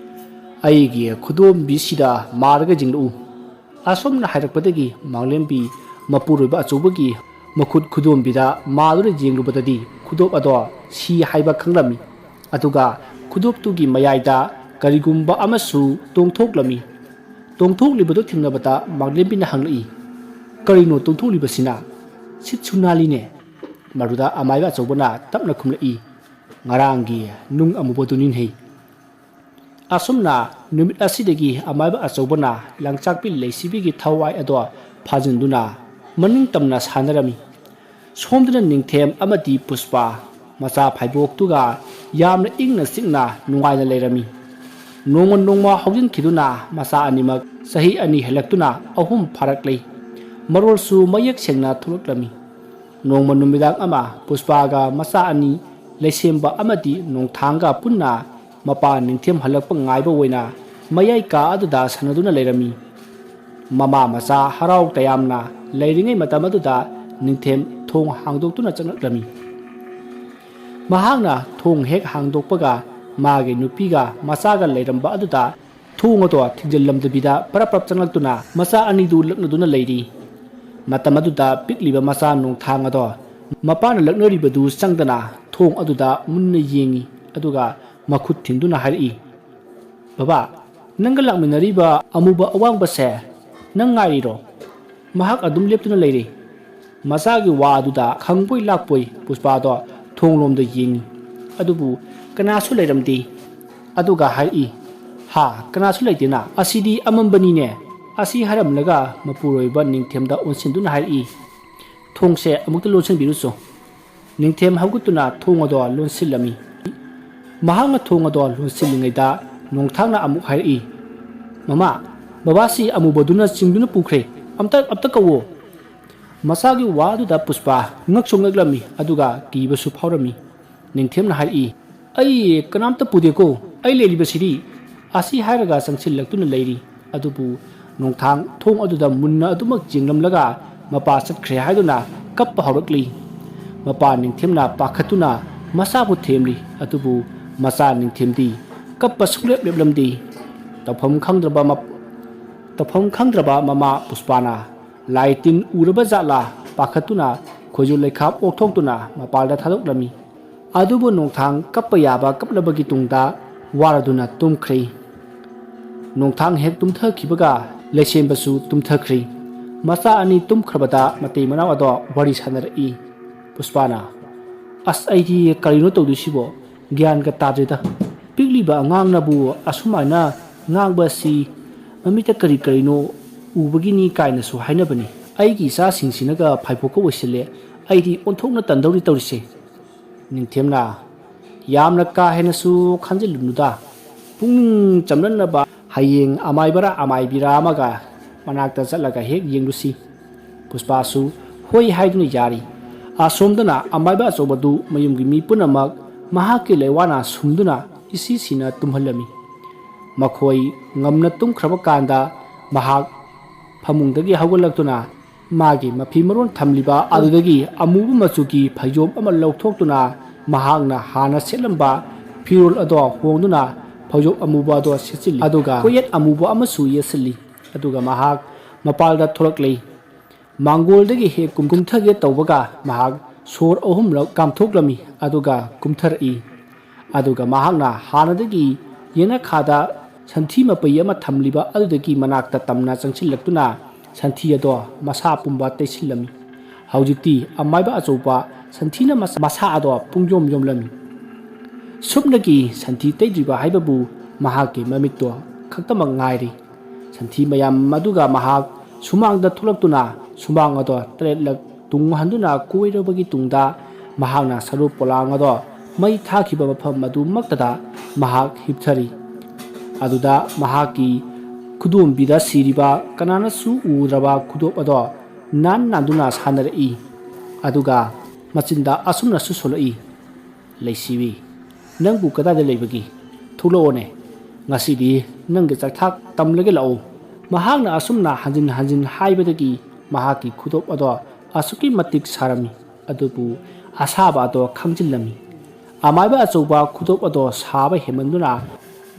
"ꯑꯩꯒꯤ ꯈꯨꯗꯣꯝꯕꯤꯁꯤꯗ ꯃꯥꯔꯒ ꯌꯦꯡꯂꯛꯎ"꯫ ꯑꯁꯨꯝꯅ ꯍꯥꯏꯔꯛꯄꯗꯒꯤ ꯃꯥꯡꯂꯦꯝꯕꯤ ꯃꯄꯨꯔꯣꯏꯕ ꯑꯆꯧꯕꯒꯤ ꯃꯈꯨꯠ ꯈꯨꯗꯣꯝꯕꯤꯗ ꯃꯥꯗꯨꯅ ꯌꯦꯡꯂꯨꯕꯗꯗꯤ ꯈꯨꯗꯣꯞ ꯑꯗꯣ ꯁꯤ ꯍꯥꯏꯕ ꯈꯪꯂꯝꯃꯤ꯫ ꯑꯗꯨꯒ ꯈꯨꯗꯣꯞꯇꯨꯒꯤ ꯃꯌꯥꯏꯗ ꯀꯔꯤꯒꯨꯝꯕ ꯑꯃꯁꯨ ꯇꯣꯡꯊꯣꯛꯂꯝꯃꯤ꯫ ꯇꯣꯡꯊꯣꯛꯂꯤꯕꯗꯨ ꯊꯦꯡꯅꯕꯗ ꯃꯥꯡꯂꯦꯝꯕꯤꯅ ꯍꯪꯂꯛꯏ, "ꯀꯔꯤꯅꯣ ꯇꯣꯡꯊꯣꯛꯂꯤꯕꯁꯤꯅ?" "ꯁꯤꯠꯁꯨ ꯅꯥꯜꯂꯤꯅꯦ"꯫ ꯃꯗꯨꯗ ꯑꯃꯥꯏꯕ ꯑꯆꯧꯕꯅ ꯇꯞꯅ ꯈꯨꯝꯂꯛꯏ, "ꯉꯔꯥꯡꯒꯤ ꯅꯨꯡ ꯑꯃꯨꯕꯗꯨ ꯅꯤꯡꯍꯩ"꯫ ꯑꯁꯨꯝꯅ ꯅꯨꯃꯤꯠ ꯑꯁꯤꯗꯒꯤ ꯑꯃꯥꯏꯕ ꯑꯆꯧꯕꯅ ꯂꯪꯆꯥꯛꯄꯤ ꯂꯩꯁꯤꯕꯤꯒꯤ ꯊꯋꯥꯏ ꯑꯗꯣ ꯐꯥꯖꯤꯟꯗꯨꯅ ꯃꯅꯤꯡ ꯇꯝꯅ ꯁꯥꯟꯅꯔꯝꯃꯤ꯫ ꯁꯣꯝꯗꯅ ꯅꯤꯡꯊꯦꯝ ꯑꯃꯗꯤ ꯄꯨꯁꯄꯥ ꯃꯆꯥ ꯐꯥꯏꯕꯣꯛꯇꯨꯒ ꯌꯥꯝꯅ ꯏꯪꯅ ꯆꯤꯛꯅ ꯅꯨꯡꯉꯥꯏꯅ ꯂꯩꯔꯝꯃꯤ꯫ ꯅꯣꯡꯃ ꯅꯣꯡꯃ ꯍꯧꯖꯤꯟꯈꯤꯗꯨꯅ ꯃꯆꯥ ꯑꯅꯤꯃꯛ ꯆꯍꯤ ꯑꯅꯤ ꯍꯦꯜꯂꯛꯇꯨꯅ ꯑꯍꯨꯝ ꯐꯥꯔꯛꯂꯤ꯫ ꯃꯔꯣꯜꯁꯨ ꯃꯌꯦꯛ ꯁꯦꯡꯅ ꯊꯣꯛꯂꯛꯂꯝꯃꯤ꯫ ꯅꯣꯡꯃ ꯅꯨꯃꯤꯗꯥꯡ ꯑꯃ ꯄꯨꯁꯄꯥꯒ ꯃꯆꯥ ꯑꯅꯤ ꯂꯩꯁꯦꯝꯕ ꯑꯃꯗꯤ ꯅꯣꯡꯊꯥꯡꯒ ꯄꯨꯟꯅ ꯃꯄꯥ ꯅꯤꯡꯊꯦꯝ ꯍꯜꯂꯛꯄ ꯉꯥꯏꯕ ꯑꯣꯏꯅ ꯃꯌꯥꯏ ꯀꯥ ꯑꯗꯨꯗ ꯁꯥꯟꯅꯗꯨꯅ ꯂꯩꯔꯝꯃꯤ꯫ ꯃꯃꯥ ꯃꯆꯥ ꯍꯔꯥꯎ ꯇꯌꯥꯝꯅ ꯂꯩꯔꯤꯉꯩ ꯃꯇꯝ ꯑꯗꯨꯗ ꯅꯤꯡꯊꯦꯝ ꯊꯣꯡ ꯍꯥꯡꯗꯣꯛꯇꯨꯅ ꯆꯪꯂꯛꯂꯝꯃꯤ꯫ ꯃꯍꯥꯛꯅ ꯊꯣꯡ ꯍꯦꯛ ꯍꯥꯡꯗꯣꯛꯄꯒ ꯃꯥꯒꯤ ꯅꯨꯄꯤꯒ ꯃꯆꯥꯒ ꯂꯩꯔꯝꯕ ꯑꯗꯨꯗ ꯊꯣꯡ ꯑꯗꯣ ꯊꯤꯡꯖꯤꯜꯂꯝꯗꯕꯤꯗ ꯄꯔꯞ ꯄꯔꯞ ꯆꯪꯂꯛꯇꯨꯅ ꯃꯆꯥ ꯑꯅꯤꯗꯨ ꯂꯛꯅꯗꯨꯅ ꯂꯩꯔꯤ꯫ ꯃꯇꯝ ꯑꯗꯨꯗ ꯄꯤꯛꯂꯤꯕ ꯃꯆꯥ ꯅꯣꯡꯊꯥꯡ ꯑꯗꯣ ꯃꯄꯥꯅ ꯂꯛꯅꯔꯤꯕꯗꯨ ꯆꯪꯗꯅ ꯊꯣꯡ ꯑꯗꯨꯗ ꯃꯨꯟꯅ ꯌꯦꯡꯉꯤ꯫ ꯑꯗꯨꯒ ꯃꯈꯨꯠ ꯊꯤꯡꯗꯨꯅ ꯍꯥꯏꯔꯛꯏ, "ꯕꯕꯥ, ꯅꯪꯒ ꯂꯥꯛꯃꯤꯟꯅꯔꯤꯕ ꯑꯃꯨꯕ ꯑꯋꯥꯡꯕꯁꯦ ꯅꯪ ꯉꯥꯏꯔꯤꯔꯣ? ꯃꯍꯥꯛ ꯑꯗꯨꯝ ꯂꯦꯞꯇꯨꯅ ꯂꯩꯔꯦ"꯫ ꯃꯆꯥꯒꯤ ꯋꯥ ꯑꯗꯨꯗ ꯈꯪꯕꯣꯏ ꯂꯥꯛꯄꯣꯏ ꯄꯨꯁꯄꯥꯗꯣ ꯊꯣꯡꯂꯣꯝꯗ ꯌꯦꯡꯉꯤ꯫ ꯑꯗꯨꯕꯨ ꯀꯅꯥꯁꯨ ꯂꯩꯔꯝꯗꯦ꯫ ꯑꯗꯨꯒ ꯍꯥꯏꯔꯛꯏ, "ꯍꯥ, ꯀꯅꯥꯁꯨ ꯂꯩꯇꯦꯅ? ꯑꯁꯤꯗꯤ ꯑꯃꯝꯕꯅꯤꯅꯦ"꯫ ꯑꯁꯤ ꯍꯥꯏꯔꯝꯂꯒ ꯃꯄꯨꯔꯣꯏꯕ ꯅꯤꯡꯊꯦꯝꯗ ꯑꯣꯟꯁꯤꯟꯗꯨꯅ ꯍꯥꯏꯔꯛꯏ, "ꯊꯣꯡꯁꯦ ꯑꯃꯨꯛꯇ ꯂꯣꯟꯁꯤꯟꯕꯤꯔꯨꯆꯣ꯫" ꯅꯤꯡꯊꯦꯝ ꯍꯧꯒꯠꯇꯨꯅ ꯊꯣꯡ ꯑꯗꯣ ꯂꯣꯟꯁꯤꯜꯂꯝꯃꯤ꯫ ꯃꯍꯥꯛꯅ ꯊꯣꯡ ꯑꯗꯣ ꯂꯣꯟꯁꯤꯜꯂꯤꯉꯩꯗ ꯅꯣꯡꯊꯥꯡꯅ ꯑꯃꯨꯛ ꯍꯥꯏꯔꯛꯏ, "ꯃꯃꯥ, ꯕꯕꯥꯁꯤ ꯑꯃꯨꯕꯗꯨꯅ ꯆꯤꯡꯗꯨꯅ ꯄꯨꯈ꯭ꯔꯦ꯫ ꯑꯝꯇ, ꯑꯝꯇ ꯀꯧꯋꯣ꯫" ꯃꯆꯥꯒꯤ ꯋꯥ ꯑꯗꯨꯗ ꯄꯨꯁꯄꯥ ꯉꯛꯁꯨ ꯉꯛꯂꯝꯃꯤ, ꯑꯗꯨꯒ ꯀꯤꯕꯁꯨ ꯐꯥꯎꯔꯝꯃꯤ꯫ ꯅꯤꯡꯊꯦꯝꯅ ꯍꯥꯏꯔꯛꯏ, "ꯑꯩ ꯀꯅꯥꯝꯇ ꯄꯨꯗꯦꯀꯣ, ꯑꯩ ꯂꯩꯔꯤꯕꯁꯤꯗꯤ꯫" ꯑꯁꯤ ꯍꯥꯏꯔꯒ ꯆꯪꯁꯤꯜꯂꯛꯇꯨꯅ ꯂꯩꯔꯤ꯫ ꯑꯗꯨꯕꯨ ꯅꯣꯡꯊꯥꯡ ꯊꯣꯡ ꯑꯗꯨꯗ ꯃꯨꯟꯅ ꯑꯗꯨꯃꯛ ꯌꯦꯡꯂꯝꯂꯒ ꯃꯄꯥ ꯆꯠꯈ꯭ꯔꯦ ꯍꯥꯏꯗꯨꯅ ꯀꯞꯄ ꯍꯧꯔꯛꯂꯤ꯫ ꯃꯄꯥ ꯅꯤꯡꯊꯦꯝꯅ ꯄꯥꯈꯠꯇꯨꯅ ꯃꯆꯥꯕꯨ ꯊꯦꯝꯂꯤ, ꯑꯗꯨꯕꯨ ꯃꯆꯥ ꯅꯤꯡꯊꯦꯝꯗꯤ ꯀꯞꯄ ꯁꯨꯡꯂꯦꯞ ꯂꯦꯞꯂꯝꯗꯦ꯫ ꯇꯧꯐꯝ ꯈꯪꯗ꯭ꯔꯕ ꯃꯞ-, ꯇꯧꯐꯝ ꯈꯪꯗ꯭ꯔꯕ ꯃꯃꯥ ꯄꯨꯁꯄꯥꯅ ꯂꯥꯏ ꯇꯤꯟ ꯎꯔꯕ ꯖꯥꯠꯂꯥ ꯄꯥꯈꯠꯇꯨꯅ ꯈꯣꯏꯖꯨ ꯂꯩꯈꯥꯝ ꯑꯣꯛꯊꯣꯛꯇꯨꯅ ꯃꯄꯥꯜꯗ ꯊꯥꯗꯣꯛꯂꯝꯃꯤ꯫ ꯑꯗꯨꯕꯨ ꯅꯣꯡꯊꯥꯡ ꯀꯞꯄ ꯌꯥꯕ ꯀꯞꯂꯕꯒꯤ ꯇꯨꯡꯗ ꯋꯥꯔꯗꯨꯅ ꯇꯨꯝꯈ꯭ꯔꯦ꯫ ꯅꯣꯡꯊꯥꯡ ꯍꯦꯛ ꯇꯨꯝꯊꯈꯤꯕꯒ ꯂꯩꯁꯦꯝꯕꯁꯨ ꯇꯨꯝꯊꯈ꯭ꯔꯦ꯫ ꯃꯆꯥ ꯑꯅꯤ ꯇꯨꯝꯈ꯭ꯔꯕꯗ ꯃꯇꯩ ꯃꯅꯥꯎ ꯑꯗꯣ ꯋꯥꯔꯤ ꯁꯥꯟꯅꯔꯛꯏ꯫ ꯄꯨꯁꯄꯥꯅ, "ꯑꯁ, ꯑꯩꯗꯤ ꯀꯔꯤꯅꯣ ꯇꯧꯗꯣꯏꯁꯤꯕꯣ? ꯒ꯭ꯌꯥꯟꯒ ꯇꯥꯗ꯭ꯔꯦꯗ꯫ ꯄꯤꯛꯂꯤꯕ ꯑꯉꯥꯡꯅꯕꯨ ꯑꯁꯨꯃꯥꯏꯅ ꯉꯥꯡꯕ ꯑꯁꯤ ꯃꯃꯤꯠꯇ ꯀꯔꯤ ꯀꯔꯤꯅꯣ ꯎꯕꯒꯤꯅꯤ ꯀꯥꯏꯅꯁꯨ ꯍꯥꯏꯅꯕꯅꯤ꯫ ꯑꯩꯒꯤ ꯏꯆꯥꯁꯤꯡꯁꯤꯅꯒ ꯐꯥꯏꯕꯣꯛꯀ ꯑꯣꯏꯁꯤꯜꯂꯦ꯫ ꯑꯩꯗꯤ ꯑꯣꯟꯊꯣꯛꯅ ꯇꯟꯗꯧꯔꯤ ꯇꯧꯔꯤꯁꯦ꯫" ꯅꯤꯡꯊꯦꯝꯅ, "ꯌꯥꯝꯅ ꯀꯥ ꯍꯦꯟꯅꯁꯨ ꯈꯟꯖꯤꯜꯂꯨꯅꯨꯗ꯫ ꯄꯨꯛꯅꯤꯡ ꯆꯝꯅꯅꯕ ꯍꯌꯦꯡ ꯑꯃꯥꯏꯕꯔꯥ ꯑꯃꯥꯏꯕꯤꯔꯥ ꯑꯃꯒ ꯃꯅꯥꯛꯇ ꯆꯠꯂꯒ ꯍꯦꯛ ꯌꯦꯡꯂꯨꯁꯤ꯫" ꯄꯨꯁꯄꯥꯁꯨ ꯍꯣꯏ ꯍꯥꯏꯗꯨꯅ ꯌꯥꯔꯤ꯫ ꯑꯁꯣꯝꯗꯅ ꯑꯃꯥꯏꯕ ꯑꯆꯧꯕꯗꯨ ꯃꯌꯨꯝꯒꯤ ꯃꯤ ꯄꯨꯝꯅꯃꯛ ꯃꯍꯥꯛꯀꯤ ꯂꯩꯋꯥꯅ ꯁꯨꯝꯗꯨꯅ ꯏꯁꯤ ꯁꯤꯅ ꯇꯨꯝꯍꯜꯂꯝꯃꯤ꯫ ꯃꯈꯣꯏ ꯉꯝꯅ ꯇꯨꯝꯈ꯭ꯔꯕ ꯀꯥꯟꯗ ꯃꯍꯥꯛ ꯐꯃꯨꯡꯗꯒꯤ ꯍꯧꯒꯠꯂꯛꯇꯨꯅ ꯃꯥꯒꯤ ꯃꯐꯤ ꯃꯔꯣꯟ ꯊꯝꯂꯤꯕ ꯑꯗꯨꯗꯒꯤ ꯑꯃꯨꯕ ꯃꯆꯨꯒꯤ ꯐꯩꯖꯣꯝ ꯑꯃ ꯂꯧꯊꯣꯛꯇꯨꯅ ꯃꯍꯥꯛꯅ ꯍꯥꯟꯅ ꯁꯦꯠꯂꯝꯕ ꯐꯤꯔꯣꯜ ꯑꯗꯣ ꯍꯣꯡꯗꯨꯅ ꯐꯩꯖꯣꯝ ꯑꯃꯨꯕ ꯑꯗꯣ ꯁꯦꯠꯆꯤꯜꯂꯤ꯫ ꯑꯗꯨꯒ ꯀꯣꯌꯦꯠ ꯑꯃꯨꯕ ꯑꯃꯁꯨ ꯌꯦꯠꯁꯤꯜꯂꯤ꯫ ꯑꯗꯨꯒ ꯃꯍꯥꯛ ꯃꯄꯥꯜꯗ ꯊꯣꯛꯂꯛꯂꯤ꯫ ꯃꯥꯡꯒꯣꯜꯗꯒꯤ ꯍꯦꯛ ꯀꯨꯝ-, ꯀꯨꯝꯊꯒꯦ ꯇꯧꯕꯒ ꯃꯍꯥꯛ ꯁꯣꯔ ꯑꯍꯨꯝꯂꯛ ꯀꯥꯝꯊꯣꯛꯂꯝꯃꯤ, ꯑꯗꯨꯒ ꯀꯨꯝꯊꯔꯛꯏ꯫ ꯑꯗꯨꯒ ꯃꯍꯥꯛꯅ ꯍꯥꯟꯅꯗꯒꯤ ꯌꯦꯅꯈꯥꯗ ꯁꯟꯊꯤ ꯃꯄꯩ ꯑꯃ ꯊꯝꯂꯤꯕ ꯑꯗꯨꯗꯒꯤ ꯃꯅꯥꯛꯇ ꯇꯝꯅ ꯆꯪꯁꯤꯜꯂꯛꯇꯨꯅ ꯁꯟꯊꯤ ꯑꯗꯣ ꯃꯁꯥ ꯄꯨꯝꯕ ꯇꯩꯁꯤꯜꯂꯝꯃꯤ꯫ ꯍꯧꯖꯤꯛꯇꯤ ꯑꯃꯥꯏꯕ ꯑꯆꯧꯕ ꯁꯟꯊꯤꯅ ꯃꯁꯥ, ꯃꯁꯥ ꯑꯗꯣ ꯄꯨꯡꯌꯣꯝ ꯌꯣꯝꯂꯝꯃꯤ꯫ ꯁꯨꯞꯅꯒꯤ ꯁꯟꯊꯤ ꯇꯩꯗ꯭ꯔꯤꯕ ꯍꯥꯏꯕꯕꯨ ꯃꯍꯥꯛꯀꯤ ꯃꯃꯤꯠꯇꯣ ꯈꯛꯇꯃꯛ ꯉꯥꯏꯔꯤ꯫ ꯁꯟꯊꯤ ꯃꯌꯥꯝ ꯑꯗꯨꯒ ꯃꯍꯥꯛ ꯁꯨꯃꯥꯡꯗ ꯊꯣꯛꯂꯛꯇꯨꯅ ꯁꯨꯃꯥꯡ ꯑꯗꯣ ꯇꯔꯦꯠꯂꯛ ꯇꯨꯡ ꯍꯟꯗꯨꯅ ꯀꯣꯏꯔꯕꯒꯤ ꯇꯨꯡꯗ ꯃꯍꯥꯛꯅ ꯁꯔꯨ ꯄꯣꯂꯥꯡ ꯑꯗꯣ ꯃꯩ ꯊꯥꯈꯤꯕ ꯃꯐꯝ ꯑꯗꯨꯃꯛꯇꯗ ꯃꯍꯥꯛ ꯍꯤꯞꯊꯔꯤ꯫ ꯑꯗꯨꯗ ꯃꯍꯥꯛꯀꯤ ꯈꯨꯗꯣꯝꯕꯤꯗ ꯁꯤꯔꯤꯕ ꯀꯅꯥꯅꯁꯨ ꯎꯗ꯭ꯔꯕ ꯈꯨꯗꯣꯞ ꯑꯗꯣ ꯅꯥꯟ ꯅꯥꯟꯗꯨꯅ ꯁꯥꯟꯅꯔꯛꯏ꯫ ꯑꯗꯨꯒ ꯃꯆꯤꯟꯗ ꯑꯁꯨꯝꯅꯁꯨ ꯁꯣꯜꯂꯛꯏ, "ꯂꯩꯁꯤꯕꯤ, ꯅꯪꯕꯨ ꯀꯗꯥꯏꯗ ꯂꯩꯕꯒꯦ? ꯊꯣꯛꯂꯛꯑꯣꯅꯦ꯫ ꯉꯁꯤꯗꯤ ꯅꯪꯒꯤ ꯆꯥꯛꯊꯥꯛ ꯇꯝꯂꯒꯦ, ꯂꯥꯛꯑꯣ꯫" ꯃꯍꯥꯛꯅ ꯑꯁꯨꯝꯅ ꯍꯟꯖꯤꯟ ꯍꯟꯖꯤꯟ ꯍꯥꯏꯕꯗꯒꯤ ꯃꯍꯥꯛꯀꯤ ꯈꯨꯗꯣꯞ ꯑꯗꯣ ꯑꯁꯨꯛꯀꯤ ꯃꯇꯤꯛ ꯁꯥꯔꯝꯃꯤ꯫ ꯑꯗꯨꯕꯨ ꯑꯁꯥꯕ ꯑꯗꯣ ꯈꯪꯖꯤꯜꯂꯝꯃꯤ꯫ ꯑꯃꯥꯏꯕ ꯑꯆꯧꯕ ꯈꯨꯗꯣꯞ ꯑꯗꯣ ꯁꯥꯕ ꯍꯦꯟꯃꯟꯗꯨꯅ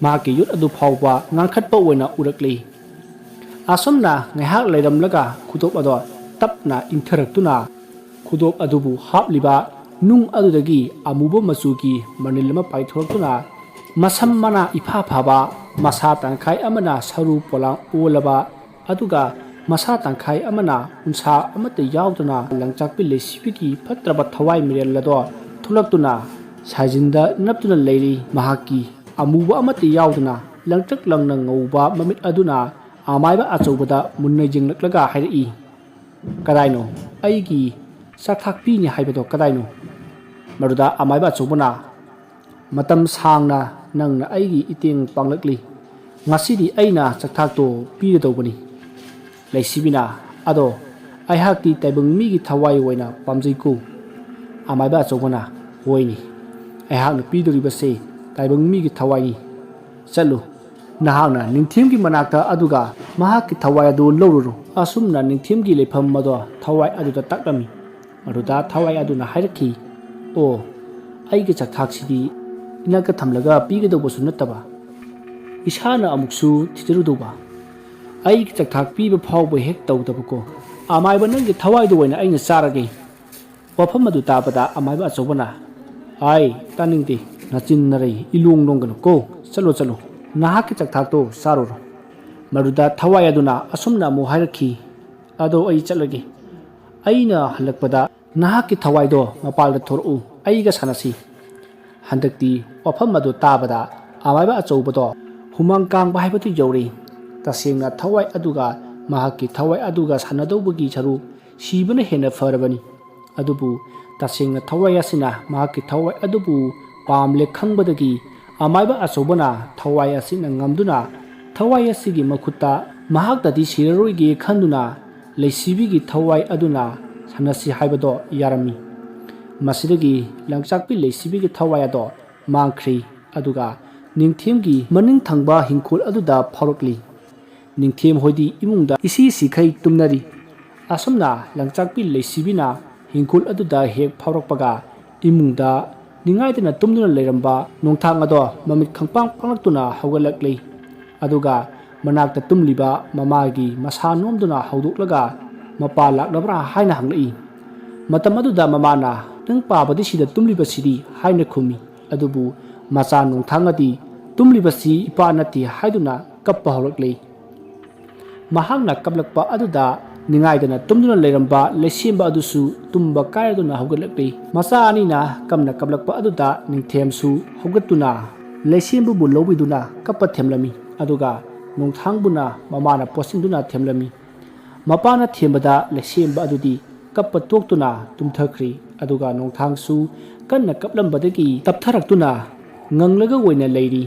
ꯃꯍꯥꯛꯀꯤ ꯌꯨꯠ ꯑꯗꯨ ꯐꯥꯎꯕ ꯉꯥꯡꯈꯠꯄ ꯑꯣꯏꯅ ꯎꯔꯛꯂꯤ꯫ ꯑꯁꯨꯝꯅ ꯉꯥꯏꯍꯥꯛ ꯂꯩꯔꯝꯂꯒ ꯈꯨꯗꯣꯞ ꯑꯗꯣ ꯇꯞꯅ ꯏꯪꯊꯔꯛꯇꯨꯅ ꯈꯨꯗꯣꯞ ꯑꯗꯨꯕꯨ ꯍꯥꯞꯂꯤꯕ ꯅꯨꯡ ꯑꯗꯨꯗꯒꯤ ꯑꯃꯨꯕ ꯃꯆꯨꯒꯤ ꯃꯅꯤꯜ ꯑꯃ ꯄꯥꯏꯊꯣꯔꯛꯇꯨꯅ ꯃꯁꯝ ꯃꯅꯥ ꯏꯐꯥ ꯐꯥꯕ, ꯃꯁꯥ ꯇꯪꯈꯥꯏ ꯑꯃꯅ ꯁꯔꯨ ꯄꯣꯂꯥꯡ ꯑꯣꯜꯂꯕ, ꯑꯗꯨꯒ ꯃꯁꯥ ꯇꯪꯈꯥꯏ ꯑꯃꯅ ꯎꯟꯁꯥ ꯑꯃꯠꯇ ꯌꯥꯎꯗꯅ ꯂꯪꯆꯥꯛꯄꯤ ꯂꯩꯁꯤꯕꯤꯒꯤ ꯐꯠꯇ꯭ꯔꯕ ꯊꯋꯥꯏ ꯃꯤꯔꯦꯜ ꯑꯗꯣ ꯊꯣꯛꯂꯛꯇꯨꯅ ꯁꯥꯏꯖꯤꯟꯗ ꯅꯞꯇꯨꯅ ꯂꯩꯔꯤ꯫ ꯃꯍꯥꯛꯀꯤ ꯑꯃꯨꯕ ꯑꯃꯠꯇ ꯌꯥꯎꯗꯅ ꯂꯪꯇ꯭ꯔꯤꯛ ꯂꯪꯅ ꯉꯧꯕ ꯃꯃꯤꯠ ꯑꯗꯨꯅ ꯑꯃꯥꯏꯕ ꯑꯆꯧꯕꯗ ꯃꯨꯟꯅ ꯌꯦꯡꯂꯛꯂꯒ ꯍꯥꯏꯔꯛꯏ, "ꯀꯗꯥꯏꯅꯣ? ꯑꯩꯒꯤ ꯆꯥꯛꯊꯥꯛ ꯄꯤꯅꯤ ꯍꯥꯏꯕꯗꯣ ꯀꯗꯥꯏꯅꯣ?" ꯃꯗꯨꯗ ꯑꯃꯥꯏꯕ ꯑꯆꯧꯕꯅ, "ꯃꯇꯝ ꯁꯥꯡꯅ ꯅꯪꯅ ꯑꯩꯒꯤ ꯏꯇꯦꯡ ꯄꯥꯡꯂꯛꯂꯤ꯫ ꯉꯁꯤꯗꯤ ꯑꯩꯅ ꯆꯥꯛꯊꯥꯛꯇꯣ ꯄꯤꯒꯗꯧꯕꯅꯤ꯫" ꯂꯩꯁꯤꯕꯤꯅ, "ꯑꯗꯣ ꯑꯩꯍꯥꯛꯇꯤ ꯇꯥꯏꯕꯪ ꯃꯤꯒꯤ ꯊꯋꯥꯏ ꯑꯣꯏꯅ ꯄꯥꯝꯖꯩꯀꯣ꯫" ꯑꯃꯥꯏꯕ ꯑꯆꯧꯕꯅ, "ꯍꯣꯏꯅꯦ, ꯑꯩꯍꯥꯛꯅ ꯄꯤꯗꯣꯔꯤꯕꯁꯦ ꯇꯥꯏꯕꯪ ꯃꯤꯒꯤ ꯊꯋꯥꯏꯅꯤ꯫ ꯆꯠꯂꯨ, ꯅꯍꯥꯛꯅ ꯅꯤꯡꯊꯦꯝꯒꯤ ꯃꯅꯥꯛꯇ ꯑꯗꯨꯒ ꯃꯍꯥꯛꯀꯤ ꯊꯋꯥꯏ ꯑꯗꯨ ꯂꯧꯔꯨꯔꯣ꯫" ꯑꯁꯨꯝꯅ ꯅꯤꯡꯊꯦꯝꯒꯤ ꯂꯩꯐꯝ ꯑꯗꯣ ꯊꯋꯥꯏ ꯑꯗꯨꯗ ꯇꯥꯛꯂꯝꯃꯤ꯫ ꯑꯗꯨꯗ ꯊꯋꯥꯏ ꯑꯗꯨꯅ ꯍꯥꯏꯔꯛꯈꯤ, "ꯑꯣ, ꯑꯩꯒꯤ ꯆꯥꯛꯊꯥꯛꯁꯤꯗꯤ ꯏꯅꯥꯛꯇ ꯊꯝꯂꯒ ꯄꯤꯒꯗꯧꯕꯁꯨ ꯅꯠꯇꯕ, ꯏꯁꯥꯅ ꯑꯃꯨꯛꯁꯨ ꯊꯤꯖꯔꯨꯗꯧꯕ꯫ ꯑꯩꯒꯤ ꯆꯥꯛꯊꯥꯛ ꯄꯤꯕ ꯐꯥꯎꯕ ꯍꯦꯛ ꯇꯧꯗꯕꯀꯣ꯫ ꯑꯃꯥꯏꯕ, ꯅꯪꯒꯤ ꯊꯋꯥꯏꯗꯨ ꯑꯣꯏꯅ ꯑꯩꯅ ꯆꯥꯔꯒꯦ꯫" ꯋꯥꯐꯝ ꯑꯗꯨ ꯇꯥꯕꯗ ꯑꯃꯥꯏꯕ ꯑꯆꯧꯕꯅ, "ꯑꯥꯏ, ꯇꯥꯅꯤꯡꯗꯦ, ꯅꯆꯤꯟ ꯅꯔꯩ ꯏꯂꯣꯡ ꯂꯣꯡꯒꯅꯨ ꯀꯣ, ꯆꯠꯂꯣ, ꯆꯠꯂꯣ, ꯅꯍꯥꯛꯀꯤ ꯆꯥꯛꯊꯥꯛꯇꯣ ꯆꯥꯔꯨꯔꯣ꯫" ꯃꯗꯨꯗ ꯊꯋꯥꯏ ꯑꯗꯨꯅ ꯑꯁꯨꯝꯅ ꯑꯃꯨꯛ ꯍꯥꯏꯔꯛꯈꯤ, "ꯑꯗꯣ ꯑꯩ ꯆꯠꯂꯒꯦ꯫ ꯑꯩꯅ ꯍꯜꯂꯛꯄꯗ ꯅꯍꯥꯛꯀꯤ ꯊꯋꯥꯏꯗꯣ ꯃꯄꯥꯜꯗ ꯊꯣꯔꯛꯎ, ꯑꯩꯒ ꯁꯥꯟꯅꯁꯤ꯫" ꯍꯟꯗꯛꯇꯤ ꯋꯥꯐꯝ ꯑꯗꯨ ꯇꯥꯕꯗ ꯑꯃꯥꯏꯕ ꯑꯆꯧꯕꯗꯣ ꯍꯨꯃꯥꯡ ꯀꯥꯡꯕ ꯍꯥꯏꯕꯗꯨ ꯌꯧꯔꯦ꯫ ꯇꯁꯦꯡꯅ ꯊꯋꯥꯏ ꯑꯗꯨꯒ ꯃꯍꯥꯛꯀꯤ ꯊꯋꯥꯏ ꯑꯗꯨꯒ ꯁꯥꯟꯅꯗꯧꯕꯒꯤ ꯁꯔꯨꯛ ꯁꯤꯕꯅ ꯍꯦꯟꯅ ꯐꯔꯕꯅꯤ꯫ ꯑꯗꯨꯕꯨ ꯇꯁꯦꯡꯅ ꯊꯋꯥꯏ ꯑꯁꯤꯅ ꯃꯍꯥꯛꯀꯤ ꯊꯋꯥꯏ ꯑꯗꯨꯕꯨ ꯄꯥꯝꯂꯦ ꯈꯪꯕꯗꯒꯤ ꯑꯃꯥꯏꯕ ꯑꯆꯧꯕꯅ ꯊꯋꯥꯏ ꯑꯁꯤꯅ ꯉꯝꯗꯨꯅ ꯊꯋꯥꯏ ꯑꯁꯤꯒꯤ ꯃꯈꯨꯠꯇ ꯃꯍꯥꯛꯇꯗꯤ ꯁꯤꯔꯔꯣꯏꯒꯦ ꯈꯟꯗꯨꯅ ꯂꯩꯁꯤꯕꯤꯒꯤ ꯊꯋꯥꯏ ꯑꯗꯨꯅ ꯁꯥꯟꯅꯁꯤ ꯍꯥꯏꯕꯗꯣ ꯌꯥꯔꯝꯃꯤ꯫ ꯃꯁꯤꯗꯒꯤ ꯂꯪꯆꯥꯛꯄꯤ ꯂꯩꯁꯤꯕꯤꯒꯤ ꯊꯋꯥꯏ ꯑꯗꯣ ꯃꯥꯡꯈ꯭ꯔꯤ꯫ ꯑꯗꯨꯒ ꯅꯤꯡꯊꯦꯝꯒꯤ ꯃꯅꯤꯡ ꯊꯪꯕ ꯍꯤꯡꯈꯣꯜ ꯑꯗꯨꯗ ꯐꯥꯎꯔꯛꯂꯤ꯫ ꯅꯤꯡꯊꯦꯝ ꯍꯣꯏꯗꯤ ꯏꯃꯨꯡꯗ ꯏꯁꯤ ꯁꯤꯈꯩ ꯇꯨꯝꯅꯔꯤ꯫ ꯑꯁꯨꯝꯅ ꯂꯪꯆꯥꯛꯄꯤ ꯂꯩꯁꯤꯕꯤꯅ ꯍꯤꯡꯈꯣꯜ ꯑꯗꯨꯗ ꯍꯦꯛ ꯐꯥꯎꯔꯛꯄꯒ ꯏꯃꯨꯡꯗ ꯅꯤꯡꯉꯥꯏꯗꯅ ꯇꯨꯝꯗꯨꯅ ꯂꯩꯔꯝꯕ ꯅꯣꯡꯊꯥꯡ ꯑꯗꯣ ꯃꯃꯤꯠ ꯈꯪꯄꯥꯡ ꯄꯥꯡꯂꯛꯇꯨꯅ ꯍꯧꯒꯠꯂꯛꯂꯤ꯫ ꯑꯗꯨꯒ ꯃꯅꯥꯛꯇ ꯇꯨꯝꯂꯤꯕ ꯃꯃꯥꯒꯤ ꯃꯁꯥ ꯅꯣꯝꯗꯨꯅ ꯍꯧꯗꯣꯛꯂꯒ ꯃꯄꯥ ꯂꯥꯛꯂꯕ꯭ꯔꯥ ꯍꯥꯏꯅ ꯍꯪꯂꯛꯏ꯫ ꯃꯇꯝ ꯑꯗꯨꯗ ꯃꯃꯥꯅ, "ꯅꯪ ꯄꯥꯕꯗꯤ ꯁꯤꯗ ꯇꯨꯝꯂꯤꯕꯁꯤꯗꯤ?" ꯍꯥꯏꯅ ꯈꯨꯝꯃꯤ꯫ ꯑꯗꯨꯕꯨ ꯃꯆꯥ ꯅꯣꯡꯊꯥꯡ ꯑꯗꯤ ꯇꯨꯝꯂꯤꯕꯁꯤ ꯏꯄꯥ ꯅꯠꯇꯦ ꯍꯥꯏꯗꯨꯅ ꯀꯞꯄ ꯍꯧꯔꯛꯂꯤ꯫ ꯃꯍꯥꯛꯅ ꯀꯞꯂꯛꯄ ꯑꯗꯨꯗ ꯅꯤꯡꯉꯥꯏꯗꯅ ꯇꯨꯝꯗꯨꯅ ꯂꯩꯔꯝꯕ ꯂꯩꯁꯦꯝꯕ ꯑꯗꯨꯁꯨ ꯇꯨꯝꯕ ꯀꯥꯏꯔꯗꯨꯅ ꯍꯧꯒꯠꯂꯛꯂꯤ꯫ ꯃꯆꯥ ꯑꯅꯤꯅ ꯀꯝꯅ ꯀꯞꯂꯛꯄ ꯑꯗꯨꯗ ꯅꯤꯡꯊꯦꯝꯁꯨ ꯍꯧꯒꯠꯇꯨꯅ ꯂꯩꯁꯦꯝꯕꯕꯨ ꯂꯧꯕꯤꯗꯨꯅ ꯀꯞꯄ ꯊꯦꯝꯂꯝꯃꯤ꯫ ꯑꯗꯨꯒ ꯅꯣꯡꯊꯥꯡꯕꯨꯅ ꯃꯃꯥꯅ ꯄꯣꯠꯁꯤꯟꯗꯨꯅ ꯊꯦꯝꯂꯝꯃꯤ꯫ ꯃꯄꯥꯅ ꯊꯦꯝꯕꯗ ꯂꯩꯁꯦꯝꯕ ꯑꯗꯨꯗꯤ ꯀꯞꯄ ꯇꯣꯛꯇꯨꯅ ꯇꯨꯝꯊꯈ꯭ꯔꯤ꯫ ꯑꯗꯨꯒ ꯅꯣꯡꯊꯥꯡꯁꯨ ꯀꯟꯅ ꯀꯞꯂꯝꯕꯗꯒꯤ ꯇꯞꯊꯔꯛꯇꯨꯅ ꯉꯪꯂꯒ ꯑꯣꯏꯅ ꯂꯩꯔꯤ꯫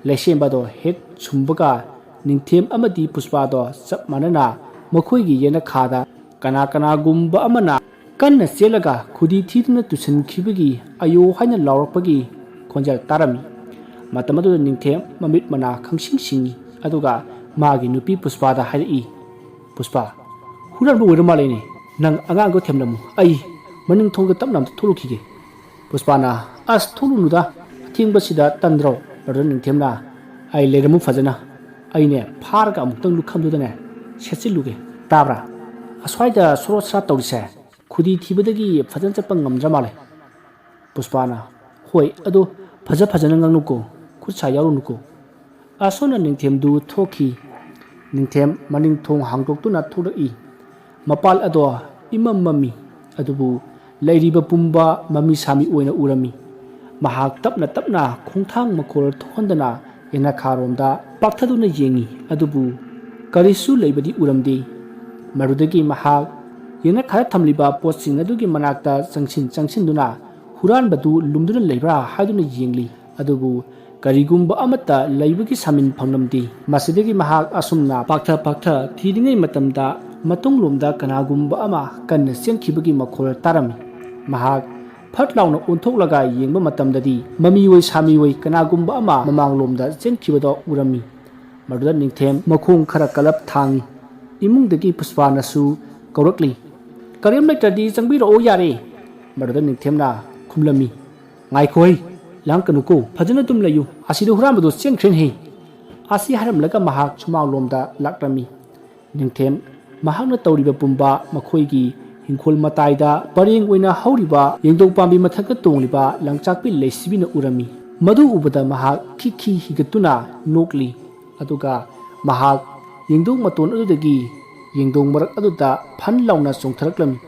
ꯂꯩꯁꯦꯝꯕꯗꯣ ꯍꯦꯛ ꯁꯨꯝꯕꯒ ꯅꯤꯡꯊꯦꯝ ꯑꯃꯗꯤ ꯄꯨꯁꯄꯥꯗꯣ ꯆꯞ ꯃꯥꯟꯅꯅ ꯃꯈꯣꯏꯒꯤ ꯌꯦꯅꯈꯥꯗ ꯀꯅꯥ ꯀꯅꯥꯒꯨꯝꯕ ꯑꯃꯅ ꯀꯟꯅ ꯆꯦꯜꯂꯒ ꯈꯨꯗꯤ ꯊꯤꯗꯨꯅ ꯇꯨꯁꯤꯟꯈꯤꯕꯒꯤ "ꯑꯌꯣ" ꯍꯥꯏꯅ ꯂꯥꯎꯔꯛꯄꯒꯤ ꯈꯣꯟꯖꯦꯜ ꯇꯥꯔꯝꯃꯤ꯫ ꯃꯇꯝ ꯑꯗꯨꯗ ꯅꯤꯡꯊꯦꯝ ꯃꯃꯤꯠ ꯃꯅꯥ ꯈꯪꯁꯤꯡ ꯁꯤꯡꯏ꯫ ꯑꯗꯨꯒ ꯃꯥꯒꯤ ꯅꯨꯄꯤ ꯄꯨꯁꯄꯥꯗ ꯍꯥꯏꯔꯛꯏ, "ꯄꯨꯁꯄꯥ, ꯍꯨꯔꯥꯟꯕ ꯑꯣꯏꯔ ꯃꯥꯜꯂꯦꯅꯦ꯫ ꯅꯪ ꯑꯉꯥꯡꯗꯣ ꯊꯦꯝꯂꯝꯃꯨ, ꯑꯩ ꯃꯅꯤꯡ ꯊꯣꯡꯗ ꯇꯞꯅ ꯑꯝꯇ ꯊꯣꯛꯂꯛꯈꯤꯒꯦ꯫" ꯄꯨꯁꯄꯥꯅ, "ꯑꯁ, ꯊꯣꯛꯂꯨꯅꯨꯗ, ꯑꯊꯦꯡꯕꯁꯤꯗ ꯇꯟꯗ꯭ꯔꯣ?" ꯕ꯭ꯔꯗꯔ ꯅꯤꯡꯊꯦꯝꯅ, "ꯑꯩ ꯂꯩꯔꯝꯃꯨ ꯐꯖꯅ, ꯑꯩꯅꯦ ꯐꯥꯔꯒ ꯑꯃꯨꯛꯇꯪ ꯂꯨꯈꯝꯗꯨꯗꯅꯦ ꯁꯦꯠꯆꯤꯜꯂꯨꯒꯦ, ꯇꯥꯕ꯭ꯔꯥ? ꯑꯁ꯭ꯋꯥꯏꯗ ꯁꯣꯔꯣꯠ ꯁꯔꯥꯠ ꯇꯧꯔꯤꯁꯦ ꯈꯨꯗꯤ ꯊꯤꯕꯗꯒꯤ ꯐꯖꯅ ꯆꯠꯄ ꯉꯝꯗ꯭ꯔ ꯃꯥꯜꯂꯦ꯫" ꯄꯨꯁꯄꯥꯅ, "ꯍꯣꯏ, ꯑꯗꯣ ꯐꯖ ꯐꯖꯅ ꯉꯥꯡꯅꯨꯀꯣ, ꯈꯨꯠ ꯁꯥ ꯌꯥꯎꯔꯨꯅꯨꯀꯣ꯫" ꯑꯁꯣꯝꯅ ꯅꯤꯡꯊꯦꯝꯗꯨ ꯊꯣꯛꯈꯤ꯫ ꯅꯤꯡꯊꯦꯝ ꯃꯅꯤꯡ ꯊꯣꯡ ꯍꯥꯡꯗꯣꯛꯇꯨꯅ ꯊꯣꯛꯂꯛꯏ꯫ ꯃꯄꯥꯜ ꯑꯗꯣ ꯏꯃꯝ ꯃꯝꯃꯤ, ꯑꯗꯨꯕꯨ ꯂꯩꯔꯤꯕ ꯄꯨꯝꯕ ꯃꯃꯤ ꯁꯥꯃꯤ ꯑꯣꯏꯅ ꯎꯔꯝꯃꯤ꯫ ꯃꯍꯥꯛ ꯇꯞꯅ ꯇꯞꯅ ꯈꯣꯡꯊꯥꯡ ꯃꯈꯣꯜ ꯊꯣꯛꯍꯟꯗꯅ ꯌꯦꯅꯈꯥꯔꯣꯝꯗ ꯄꯥꯛꯊꯗꯨꯅ ꯌꯦꯡꯉꯤ, ꯑꯗꯨꯕꯨ ꯀꯔꯤꯁꯨ ꯂꯩꯕꯗꯤ ꯎꯔꯝꯗꯦ꯫ ꯃꯗꯨꯗꯒꯤ ꯃꯍꯥꯛ ꯌꯦꯅꯈꯥꯗ ꯊꯝꯂꯤꯕ ꯄꯣꯠꯁꯤꯡ ꯑꯗꯨꯒꯤ ꯃꯅꯥꯛꯇ ꯆꯪꯁꯤꯟ ꯆꯪꯁꯤꯟꯗꯨꯅ ꯍꯨꯔꯥꯟꯕꯗꯨ ꯂꯨꯝꯗꯨꯅ ꯂꯩꯕ꯭ꯔꯥ ꯍꯥꯏꯗꯨꯅ ꯌꯦꯡꯂꯤ꯫ ꯑꯗꯨꯕꯨ ꯀꯔꯤꯒꯨꯝꯕ ꯑꯃꯠꯇ ꯂꯩꯕꯒꯤ ꯁꯥꯃꯤꯟ ꯐꯪꯂꯝꯗꯦ꯫ ꯃꯁꯤꯗꯒꯤ ꯃꯍꯥꯛ ꯑꯁꯨꯝꯅ ꯄꯥꯛꯊ ꯄꯥꯛꯊ ꯊꯤꯔꯤꯉꯩ ꯃꯇꯝꯗ ꯃꯇꯨꯡꯂꯣꯝꯗ ꯀꯅꯥꯒꯨꯝꯕ ꯑꯃ ꯀꯟꯅ ꯆꯦꯟꯈꯤꯕꯒꯤ ꯃꯈꯣꯜ ꯇꯥꯔꯝꯃꯤ꯫ ꯃꯍꯥꯛ ꯐꯠ ꯂꯥꯎꯅ ꯑꯣꯟꯊꯣꯛꯂꯒ ꯌꯦꯡꯕ ꯃꯇꯝꯗꯗꯤ ꯃꯃꯤꯑꯣꯏ ꯁꯥꯃꯤꯑꯣꯏ ꯀꯅꯥꯒꯨꯝꯕ ꯑꯃ ꯃꯃꯥꯡꯂꯣꯝꯗ ꯆꯦꯟꯈꯤꯕꯗꯣ ꯎꯔꯝꯃꯤ꯫ ꯃꯗꯨꯗ ꯅꯤꯡꯊꯦꯝ ꯃꯈꯣꯡ ꯈꯔ ꯀꯜꯂꯞ ꯊꯥꯡꯏ꯫ ꯏꯃꯨꯡꯗꯒꯤ ꯄꯨꯁꯄꯥꯅꯁꯨ ꯀꯧꯔꯛꯂꯤ, "ꯀꯔꯤꯝ ꯂꯩꯇ꯭ꯔꯗꯤ ꯆꯪꯕꯤꯔꯛꯑꯣ ꯌꯥꯔꯦ"꯫ ꯃꯗꯨꯗ ꯅꯤꯡꯊꯦꯝꯅ ꯈꯨꯝꯂꯝꯃꯤ, "ꯉꯥꯏꯈꯣꯍꯩ, ꯂꯥꯡꯀꯅꯨꯀꯣ, ꯐꯖꯅ ꯑꯗꯨꯝ ꯂꯩꯌꯨ꯫ ꯑꯁꯤꯗ ꯍꯨꯔꯥꯟꯕꯗꯣ ꯆꯦꯟꯈ꯭ꯔꯦꯅꯦꯍꯦ"꯫ ꯑꯁꯤ ꯍꯥꯏꯔꯝꯂꯒ ꯃꯍꯥꯛ ꯁꯨꯃꯥꯡꯂꯣꯝꯗ ꯂꯥꯛꯂꯝꯃꯤ꯫ ꯅꯤꯡꯊꯦꯝ ꯃꯍꯥꯛꯅ ꯇꯧꯔꯤꯕ ꯄꯨꯝꯕ ꯃꯈꯣꯏꯒꯤ ꯍꯤꯡꯈꯣꯜ ꯃꯇꯥꯏꯗ ꯄꯔꯦꯡ ꯑꯣꯏꯅ ꯍꯧꯔꯤꯕ ꯌꯦꯡꯗꯧ ꯄꯥꯝꯕꯤ ꯃꯊꯛꯇ ꯇꯣꯡꯂꯤꯕ ꯂꯪꯆꯥꯛꯄꯤ ꯂꯩꯁꯤꯕꯤꯅ ꯎꯔꯝꯃꯤ꯫ ꯃꯗꯨ ꯎꯕꯗ ꯃꯍꯥꯛ ꯈꯤꯛ ꯈꯤ ꯍꯤꯒꯠꯇꯨꯅ ꯅꯣꯛꯂꯤ꯫ ꯑꯗꯨꯒ ꯃꯍꯥꯛ ꯌꯦꯡꯗꯧ ꯃꯇꯣꯟ ꯑꯗꯨꯗꯒꯤ ꯌꯦꯡꯗꯧ ꯃꯔꯛ ꯑꯗꯨꯗ ꯐꯟ ꯂꯥꯎꯅ ꯆꯣꯡꯊꯔꯛꯂꯝꯃꯤ꯫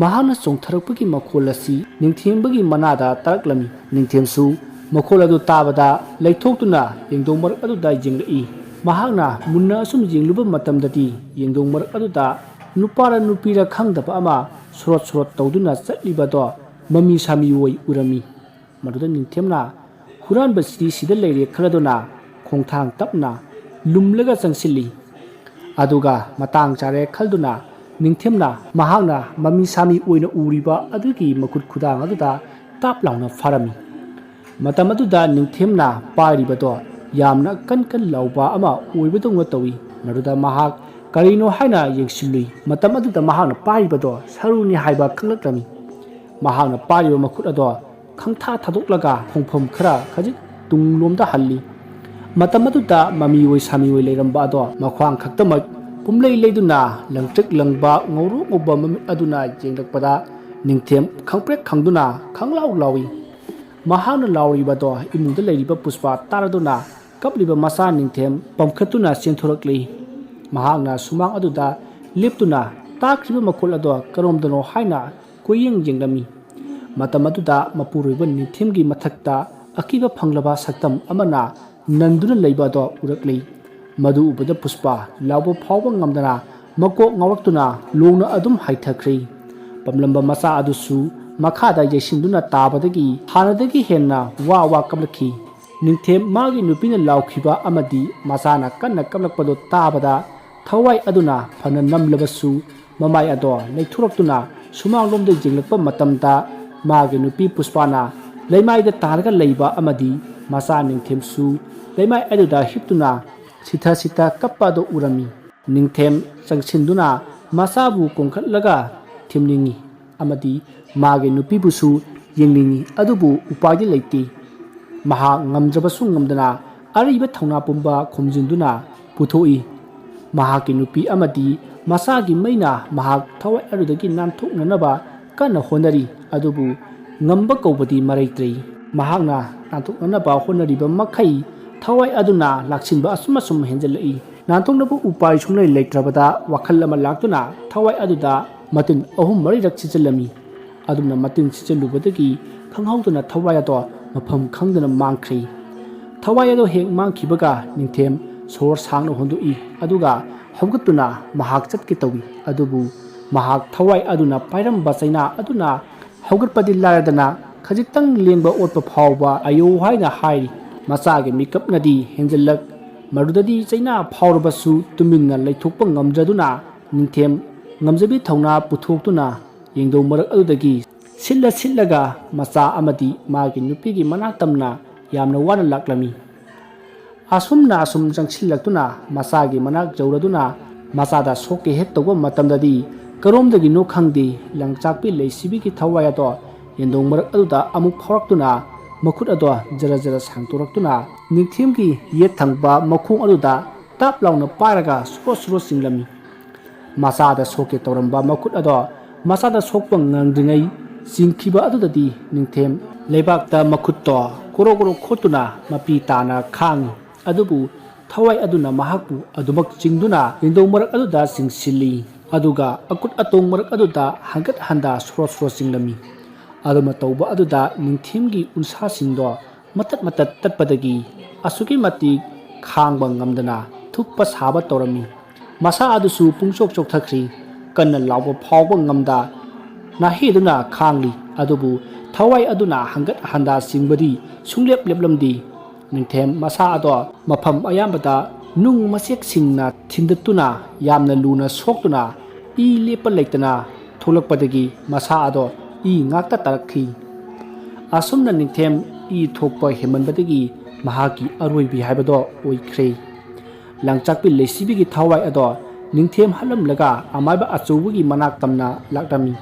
ꯃꯍꯥꯛꯅ ꯆꯣꯡꯊꯔꯛꯄꯒꯤ ꯃꯈꯣꯜ ꯑꯁꯤ ꯅꯤꯡꯊꯦꯝꯕꯒꯤ ꯃꯅꯥꯗ ꯇꯥꯔꯛꯂꯝꯃꯤ꯫ ꯅꯤꯡꯊꯦꯝꯁꯨ ꯃꯈꯣꯜ ꯑꯗꯨ ꯇꯥꯕꯗ ꯂꯩꯊꯣꯛꯇꯨꯅ ꯌꯦꯡꯗꯧ ꯃꯔꯛ ꯑꯗꯨꯗ ꯌꯦꯡꯂꯛꯏ꯫ ꯃꯍꯥꯛꯅ ꯃꯨꯟꯅ ꯑꯁꯨꯝ ꯌꯦꯡꯂꯨꯕ ꯃꯇꯝꯗꯗꯤ ꯌꯦꯡꯗꯧ ꯃꯔꯛ ꯑꯗꯨꯗ ꯅꯨꯄꯥꯔ ꯅꯨꯄꯤꯔ ꯈꯪꯗꯕ ꯑꯃ ꯁꯣꯔꯣꯠ ꯁꯣꯔꯣꯠ ꯇꯧꯗꯨꯅ ꯆꯠꯂꯤꯕꯗꯣ ꯃꯃꯤ ꯁꯥꯃꯤ ꯑꯣꯏ ꯎꯔꯝꯃꯤ꯫ ꯃꯗꯨꯗ ꯅꯤꯡꯊꯦꯝꯅ ꯍꯨꯔꯥꯟꯕꯁꯤꯗꯤ ꯁꯤꯗ ꯂꯩꯔꯦ ꯈꯜꯂꯗꯨꯅ ꯈꯣꯡꯊꯥꯡ ꯇꯞꯅ ꯂꯨꯝꯂꯒ ꯆꯪꯁꯤꯜꯂꯤ꯫ ꯑꯗꯨꯒ ꯃꯇꯥꯡ ꯆꯥꯔꯦ ꯈꯜꯗꯨꯅ ꯅꯤꯡꯊꯦꯝꯅ ꯃꯍꯥꯛꯅ ꯃꯃꯤ ꯁꯥꯃꯤ ꯑꯣꯏꯅ ꯎꯔꯤꯕ ꯑꯗꯨꯒꯤ ꯃꯈꯨꯠ ꯈꯨꯗꯥꯡ ꯑꯗꯨꯗ ꯇꯥꯞ ꯂꯥꯎꯅ ꯐꯥꯔꯝꯃꯤ꯫ ꯃꯇꯝ ꯑꯗꯨꯗ ꯅꯤꯡꯊꯦꯝꯅ ꯄꯥꯏꯔꯤꯕꯗꯣ ꯌꯥꯝꯅ ꯀꯟ ꯀꯟ ꯂꯥꯎꯕ ꯑꯃ ꯑꯣꯏꯕꯗꯧꯅ ꯇꯧꯏ꯫ ꯃꯗꯨꯗ ꯃꯍꯥꯛ ꯀꯔꯤꯅꯣ ꯍꯥꯏꯅ ꯌꯦꯡꯁꯤꯜꯂꯨꯏ꯫ ꯃꯇꯝ ꯑꯗꯨꯗ ꯃꯍꯥꯛꯅ ꯄꯥꯏꯔꯤꯕꯗꯣ ꯁꯔꯨꯅꯤ ꯍꯥꯏꯕ ꯈꯪꯂꯛꯂꯝꯃꯤ꯫ ꯃꯍꯥꯛꯅ ꯄꯥꯏꯔꯤꯕ ꯃꯈꯨꯠ ꯑꯗꯣ ꯈꯪꯊꯥ ꯊꯥꯗꯣꯛꯂꯒ ꯈꯣꯡꯐꯝ ꯈꯔ ꯈꯖꯤꯛ ꯇꯨꯡꯂꯣꯝꯗ ꯍꯜꯂꯤ꯫ ꯃꯇꯝ ꯑꯗꯨꯗ ꯃꯃꯤꯑꯣꯏ ꯁꯥꯃꯤꯑꯣꯏ ꯂꯩꯔꯝꯕ ꯑꯗꯣ ꯃꯈ꯭ꯋꯥꯡ ꯈꯛꯇꯃꯛ ꯄꯨꯝꯂꯩ ꯂꯩꯗꯨꯅ ꯂꯪꯇ꯭ꯔꯤꯛ ꯂꯪꯕ ꯉꯧꯔꯣꯛ ꯉꯧꯕ ꯃꯃꯤꯠ ꯑꯗꯨꯅ ꯌꯦꯡꯂꯛꯄꯗ ꯅꯤꯡꯊꯦꯝ ꯈꯪꯄ꯭ꯔꯦꯛ ꯈꯪꯗꯨꯅ ꯈꯪꯂꯥꯎ ꯂꯥꯎꯏ꯫ ꯃꯍꯥꯛꯅ ꯂꯥꯎꯔꯤꯕꯗꯣ ꯏꯃꯨꯡꯗ ꯂꯩꯔꯤꯕ ꯄꯨꯁꯄꯥ ꯇꯥꯔꯗꯨꯅ ꯀꯞꯂꯤꯕ ꯃꯆꯥ ꯅꯤꯡꯊꯦꯝ ꯄꯝꯈꯠꯇꯨꯅ ꯆꯦꯟꯊꯣꯔꯛꯂꯤ꯫ ꯃꯍꯥꯛꯅ ꯁꯨꯃꯥꯡ ꯑꯗꯨꯗ ꯂꯦꯞꯇꯨꯅ ꯇꯥꯈ꯭ꯔꯤꯕ ꯃꯈꯣꯜ ꯑꯗꯣ ꯀꯔꯣꯝꯗꯅꯣ ꯍꯥꯏꯅ ꯀꯣꯏꯌꯦꯡ ꯌꯦꯡꯂꯝꯃꯤ꯫ ꯃꯇꯝ ꯑꯗꯨꯗ ꯃꯄꯨꯔꯣꯏꯕ ꯅꯤꯡꯊꯦꯝꯒꯤ ꯃꯊꯛꯇ ꯑꯀꯤꯕ ꯐꯪꯂꯕ ꯁꯛꯇꯝ ꯑꯃꯅ ꯅꯟꯗꯨꯅ ꯂꯩꯕ ꯑꯗꯣ ꯎꯔꯛꯂꯤ꯫ ꯃꯗꯨ ꯎꯕꯗ ꯄꯨꯁꯄꯥ ꯂꯥꯎꯕ ꯐꯥꯎꯕ ꯉꯝꯗꯅ ꯃꯀꯣꯛ ꯉꯥꯎꯔꯛꯇꯨꯅ ꯂꯣꯡꯅ ꯑꯗꯨꯝ ꯍꯥꯏꯊꯈ꯭ꯔꯦ꯫ ꯄꯝꯂꯝꯕ ꯃꯆꯥ ꯑꯗꯨꯁꯨ ꯃꯈꯥꯗ ꯌꯩꯁꯤꯟꯗꯨꯅ ꯇꯥꯕꯗꯒꯤ ꯍꯥꯟꯅꯗꯒꯤ ꯍꯦꯟꯅ ꯋꯥ ꯋꯥ ꯀꯞꯂꯛꯈꯤ꯫ ꯅꯤꯡꯊꯦꯝ ꯃꯥꯒꯤ ꯅꯨꯄꯤꯅ ꯂꯥꯎꯈꯤꯕ ꯑꯃꯗꯤ ꯃꯆꯥꯅ ꯀꯟꯅ ꯀꯞꯂꯛꯄꯗꯨ ꯇꯥꯕꯗ ꯊꯋꯥꯏ ꯑꯗꯨꯅ ꯐꯅ ꯅꯝꯂꯕꯁꯨ ꯃꯃꯥꯏ ꯑꯗꯣ ꯂꯩꯊꯣꯔꯛꯇꯨꯅ ꯁꯨꯃꯥꯡꯂꯣꯝꯗ ꯌꯦꯡꯂꯛꯄ ꯃꯇꯝꯗ ꯃꯥꯒꯤ ꯅꯨꯄꯤ ꯄꯨꯁꯄꯥꯅ ꯂꯩꯃꯥꯏꯗ ꯇꯥꯔꯒ ꯂꯩꯕ ꯑꯃꯗꯤ ꯃꯆꯥ ꯅꯤꯡꯊꯦꯝꯁꯨ ꯂꯩꯃꯥꯏ ꯑꯗꯨꯗ ꯍꯤꯞꯇꯨꯅ ꯁꯤꯊ ꯁꯤꯊ ꯀꯞꯄ ꯑꯗꯨ ꯎꯔꯝꯃꯤ꯫ ꯅꯤꯡꯊꯦꯝ ꯆꯪꯁꯤꯟꯗꯨꯅ ꯃꯆꯥꯕꯨ ꯀꯣꯟꯈꯠꯂꯒ ꯊꯦꯝꯅꯤꯡꯏ ꯑꯃꯗꯤ ꯃꯥꯒꯤ ꯅꯨꯄꯤꯕꯨꯁꯨ ꯌꯦꯡꯅꯤꯡꯏ, ꯑꯗꯨꯕꯨ ꯎꯄꯥꯏꯗꯤ ꯂꯩꯇꯦ꯫ ꯃꯍꯥꯛ ꯉꯝꯗ꯭ꯔꯕꯁꯨ ꯉꯝꯗꯅ ꯑꯔꯩꯕ ꯊꯧꯅꯥ ꯄꯨꯝꯕ ꯈꯣꯝꯖꯤꯟꯗꯨꯅ ꯄꯨꯊꯣꯛꯏ꯫ ꯃꯍꯥꯛꯀꯤ ꯅꯨꯄꯤ ꯑꯃꯗꯤ ꯃꯆꯥꯒꯤ ꯃꯩꯅ ꯃꯍꯥꯛ ꯊꯋꯥꯏ ꯑꯗꯨꯗꯒꯤ ꯅꯥꯟꯊꯣꯛꯅꯅꯕ ꯀꯟꯅ ꯍꯣꯠꯅꯔꯤ, ꯑꯗꯨꯕꯨ ꯉꯝꯕ ꯀꯧꯕꯗꯤ ꯃꯔꯩꯇ꯭ꯔꯤ꯫ ꯃꯍꯥꯛꯅ ꯅꯥꯟꯊꯣꯛꯅꯅꯕ ꯍꯣꯠꯅꯔꯤꯕ ꯃꯈꯩ ꯊꯋꯥꯏ ꯑꯗꯨꯅ ꯂꯥꯛꯁꯤꯟꯕ ꯑꯁꯨꯝ ꯑꯁꯨꯝ ꯍꯦꯟꯖꯜꯂꯛꯏ꯫ ꯅꯥꯟꯊꯣꯛꯅꯕ ꯎꯄꯥꯏ ꯁꯨꯡꯂꯩ ꯂꯩꯇ꯭ꯔꯕꯗ ꯋꯥꯈꯜ ꯑꯃ ꯂꯥꯛꯇꯨꯅ ꯊꯋꯥꯏ ꯑꯗꯨꯗ ꯃꯇꯤꯟ ꯑꯍꯨꯝ ꯃꯔꯤꯔꯛ ꯁꯤꯠꯆꯜꯂꯝꯃꯤ꯫ ꯑꯗꯨꯝꯅ ꯃꯇꯤꯟ ꯁꯤꯠꯆꯜꯂꯨꯕꯗꯒꯤ ꯈꯪꯍꯧꯗꯅ ꯊꯋꯥꯏ ꯑꯗꯣ ꯃꯐꯝ ꯈꯪꯗꯅ ꯃꯥꯡꯈ꯭ꯔꯦ꯫ ꯊꯋꯥꯏ ꯑꯗꯣ ꯍꯦꯛ ꯃꯥꯡꯈꯤꯕꯒ ꯅꯤꯡꯊꯦꯝ ꯁꯣꯔ ꯁꯥꯡꯅ ꯍꯣꯟꯗꯣꯛꯏ, ꯑꯗꯨꯒ ꯍꯧꯒꯠꯇꯨꯅ ꯃꯍꯥꯛ ꯆꯠꯀꯦ ꯇꯧꯏ꯫ ꯑꯗꯨꯕꯨ ꯃꯍꯥꯛ ꯊꯋꯥꯏ ꯑꯗꯨꯅ ꯄꯥꯏꯔꯝꯕ ꯆꯩꯅꯥ ꯑꯗꯨꯅ ꯍꯧꯒꯠꯄꯗꯤ ꯂꯥꯏꯔꯗꯅ ꯈꯖꯤꯛꯇꯪ ꯂꯦꯡꯕ ꯑꯣꯠꯄ ꯐꯥꯎꯕ "ꯑꯌꯣ" ꯍꯥꯏꯅ ꯍꯥꯏꯔꯤ꯫ ꯃꯆꯥꯒꯤ ꯃꯤꯀꯞꯅꯗꯤ ꯍꯦꯟꯖꯜꯂꯛ꯫ ꯃꯗꯨꯗꯗꯤ ꯆꯩꯅꯥ ꯐꯥꯎꯔꯕꯁꯨ ꯇꯨꯃꯤꯟꯅ ꯂꯩꯊꯣꯛꯄ ꯉꯝꯖꯗꯨꯅ ꯅꯤꯡꯊꯦꯝ ꯉꯝꯖꯕꯤ ꯊꯧꯅꯥ ꯄꯨꯊꯣꯛꯇꯨꯅ ꯌꯦꯡꯗꯧ ꯃꯔꯛ ꯑꯗꯨꯗꯒꯤ ꯁꯤꯠꯂ ꯁꯤꯠꯂꯒ ꯃꯆꯥ ꯑꯃꯗꯤ ꯃꯥꯒꯤ ꯅꯨꯄꯤꯒꯤ ꯃꯅꯥꯛ ꯇꯝꯅ ꯌꯥꯝꯅ ꯋꯥꯅ ꯂꯥꯛꯂꯝꯃꯤ꯫ ꯑꯁꯨꯝꯅ ꯑꯁꯨꯝ ꯆꯪꯁꯤꯜꯂꯛꯇꯨꯅ ꯃꯆꯥꯒꯤ ꯃꯅꯥꯛ ꯌꯧꯔꯗꯨꯅ ꯃꯆꯥꯗ ꯁꯣꯛꯀꯦ ꯍꯦꯛ ꯇꯧꯕ ꯃꯇꯝꯗꯗꯤ ꯀꯔꯣꯝꯗꯒꯤꯅꯣ ꯈꯪꯗꯦ, ꯂꯪꯆꯥꯛꯄꯤ ꯂꯩꯁꯤꯕꯤꯒꯤ ꯊꯋꯥꯏ ꯑꯗꯣ ꯌꯦꯟꯗꯧ ꯃꯔꯛ ꯑꯗꯨꯗ ꯑꯃꯨꯛ ꯐꯥꯎꯔꯛꯇꯨꯅ ꯃꯈꯨꯠ ꯑꯗꯣ ꯖꯔ ꯖꯔ ꯁꯥꯡꯗꯣꯔꯛꯇꯨꯅ ꯅꯤꯡꯊꯦꯝꯒꯤ ꯌꯦꯠ ꯊꯪꯕ ꯃꯈꯣꯡ ꯑꯗꯨꯗ ꯇꯥꯞ ꯂꯥꯎꯅ ꯄꯥꯏꯔꯒ ꯁꯣꯔꯣ ꯁꯣꯔꯣ ꯆꯤꯡꯂꯝꯃꯤ꯫ ꯃꯆꯥꯗ ꯁꯣꯛꯀꯦ ꯇꯧꯔꯝꯕ ꯃꯈꯨꯠ ꯑꯗꯣ ꯃꯆꯥꯗ ꯁꯣꯛꯄ ꯉꯝꯗ꯭ꯔꯤꯉꯩ ꯆꯤꯡꯈꯤꯕ ꯑꯗꯨꯗꯗꯤ ꯅꯤꯡꯊꯦꯝ ꯂꯩꯕꯥꯛꯇ ꯃꯈꯨꯠꯇꯣ ꯀꯣꯔꯣ ꯀꯣꯔꯣ ꯈꯣꯠꯇꯨꯅ ꯃꯄꯤ ꯇꯥꯅ ꯈꯥꯡꯉꯤ꯫ ꯑꯗꯨꯕꯨ ꯊꯋꯥꯏ ꯑꯗꯨꯅ ꯃꯍꯥꯛꯄꯨ ꯑꯗꯨꯃꯛ ꯆꯤꯡꯗꯨꯅ ꯌꯦꯟꯗꯧ ꯃꯔꯛ ꯑꯗꯨꯗ ꯆꯤꯡꯁꯤꯜꯂꯤ꯫ ꯑꯗꯨꯒ ꯑꯀꯨꯠ ꯑꯇꯣꯡ ꯃꯔꯛ ꯑꯗꯨꯗ ꯍꯟꯒꯠ ꯍꯟꯗ ꯁꯣꯔꯣ ꯁꯣꯔꯣ ꯆꯤꯡꯂꯝꯃꯤ꯫ ꯑꯗꯨꯃ ꯇꯧꯕ ꯑꯗꯨꯗ ꯅꯤꯡꯊꯦꯝꯒꯤ ꯎꯟꯁꯥꯁꯤꯡꯗꯣ ꯃꯇꯠ ꯃꯇꯠ ꯇꯠꯄꯗꯒꯤ ꯑꯁꯨꯛꯀꯤ ꯃꯇꯤꯛ ꯈꯥꯡꯕ ꯉꯝꯗꯅ ꯊꯨꯞꯄ ꯁꯥꯕ ꯇꯧꯔꯝꯃꯤ꯫ ꯃꯁꯥ ꯑꯗꯨꯁꯨ ꯄꯨꯡꯆꯣꯛ ꯆꯣꯛꯊꯈ꯭ꯔꯤ꯫ ꯀꯟꯅ ꯂꯥꯎꯕ ꯐꯥꯎꯕ ꯉꯝꯗ ꯅꯥꯍꯦꯗꯨꯅ ꯈꯥꯡꯂꯤ꯫ ꯑꯗꯨꯕꯨ ꯊꯋꯥꯏ ꯑꯗꯨꯅ ꯍꯪꯒꯠ ꯍꯟꯗ ꯆꯤꯡꯕꯗꯤ ꯁꯨꯡꯂꯦꯞ ꯂꯦꯞꯂꯝꯗꯦ꯫ ꯅꯤꯡꯊꯦꯝ ꯃꯁꯥ ꯑꯗꯣ ꯃꯐꯝ ꯑꯌꯥꯝꯕꯗ ꯅꯨꯡ ꯃꯆꯦꯛꯁꯤꯡꯅ ꯊꯤꯟꯗꯠꯇꯨꯅ ꯌꯥꯝꯅ ꯂꯨꯅ ꯁꯣꯛꯇꯨꯅ ꯏ ꯂꯦꯞꯄ ꯂꯩꯇꯅ ꯊꯣꯛꯂꯛꯄꯗꯒꯤ ꯃꯁꯥ ꯑꯗꯣ ꯏ ꯉꯥꯛꯇ ꯇꯥꯔꯛꯈꯤ꯫ ꯑꯁꯨꯝꯅ ꯅꯤꯡꯊꯦꯝ ꯏ ꯊꯣꯛꯄ ꯍꯦꯟꯃꯟꯕꯗꯒꯤ ꯃꯍꯥꯛꯀꯤ ꯑꯔꯣꯏꯕꯤ ꯍꯥꯏꯕꯗꯣ ꯑꯣꯏꯈ꯭ꯔꯦ꯫ ꯂꯪꯆꯥꯛꯄꯤ ꯂꯩꯁꯤꯕꯤꯒꯤ ꯊꯋꯥꯏ ꯑꯗꯣ ꯅꯤꯡꯊꯦꯝ ꯍꯥꯠꯂꯝꯂꯒ ꯑꯃꯥꯏꯕ ꯑꯆꯧꯕꯒꯤ ꯃꯅꯥꯛ ꯇꯝꯅ ꯂꯥꯛꯂꯝꯃꯤ꯫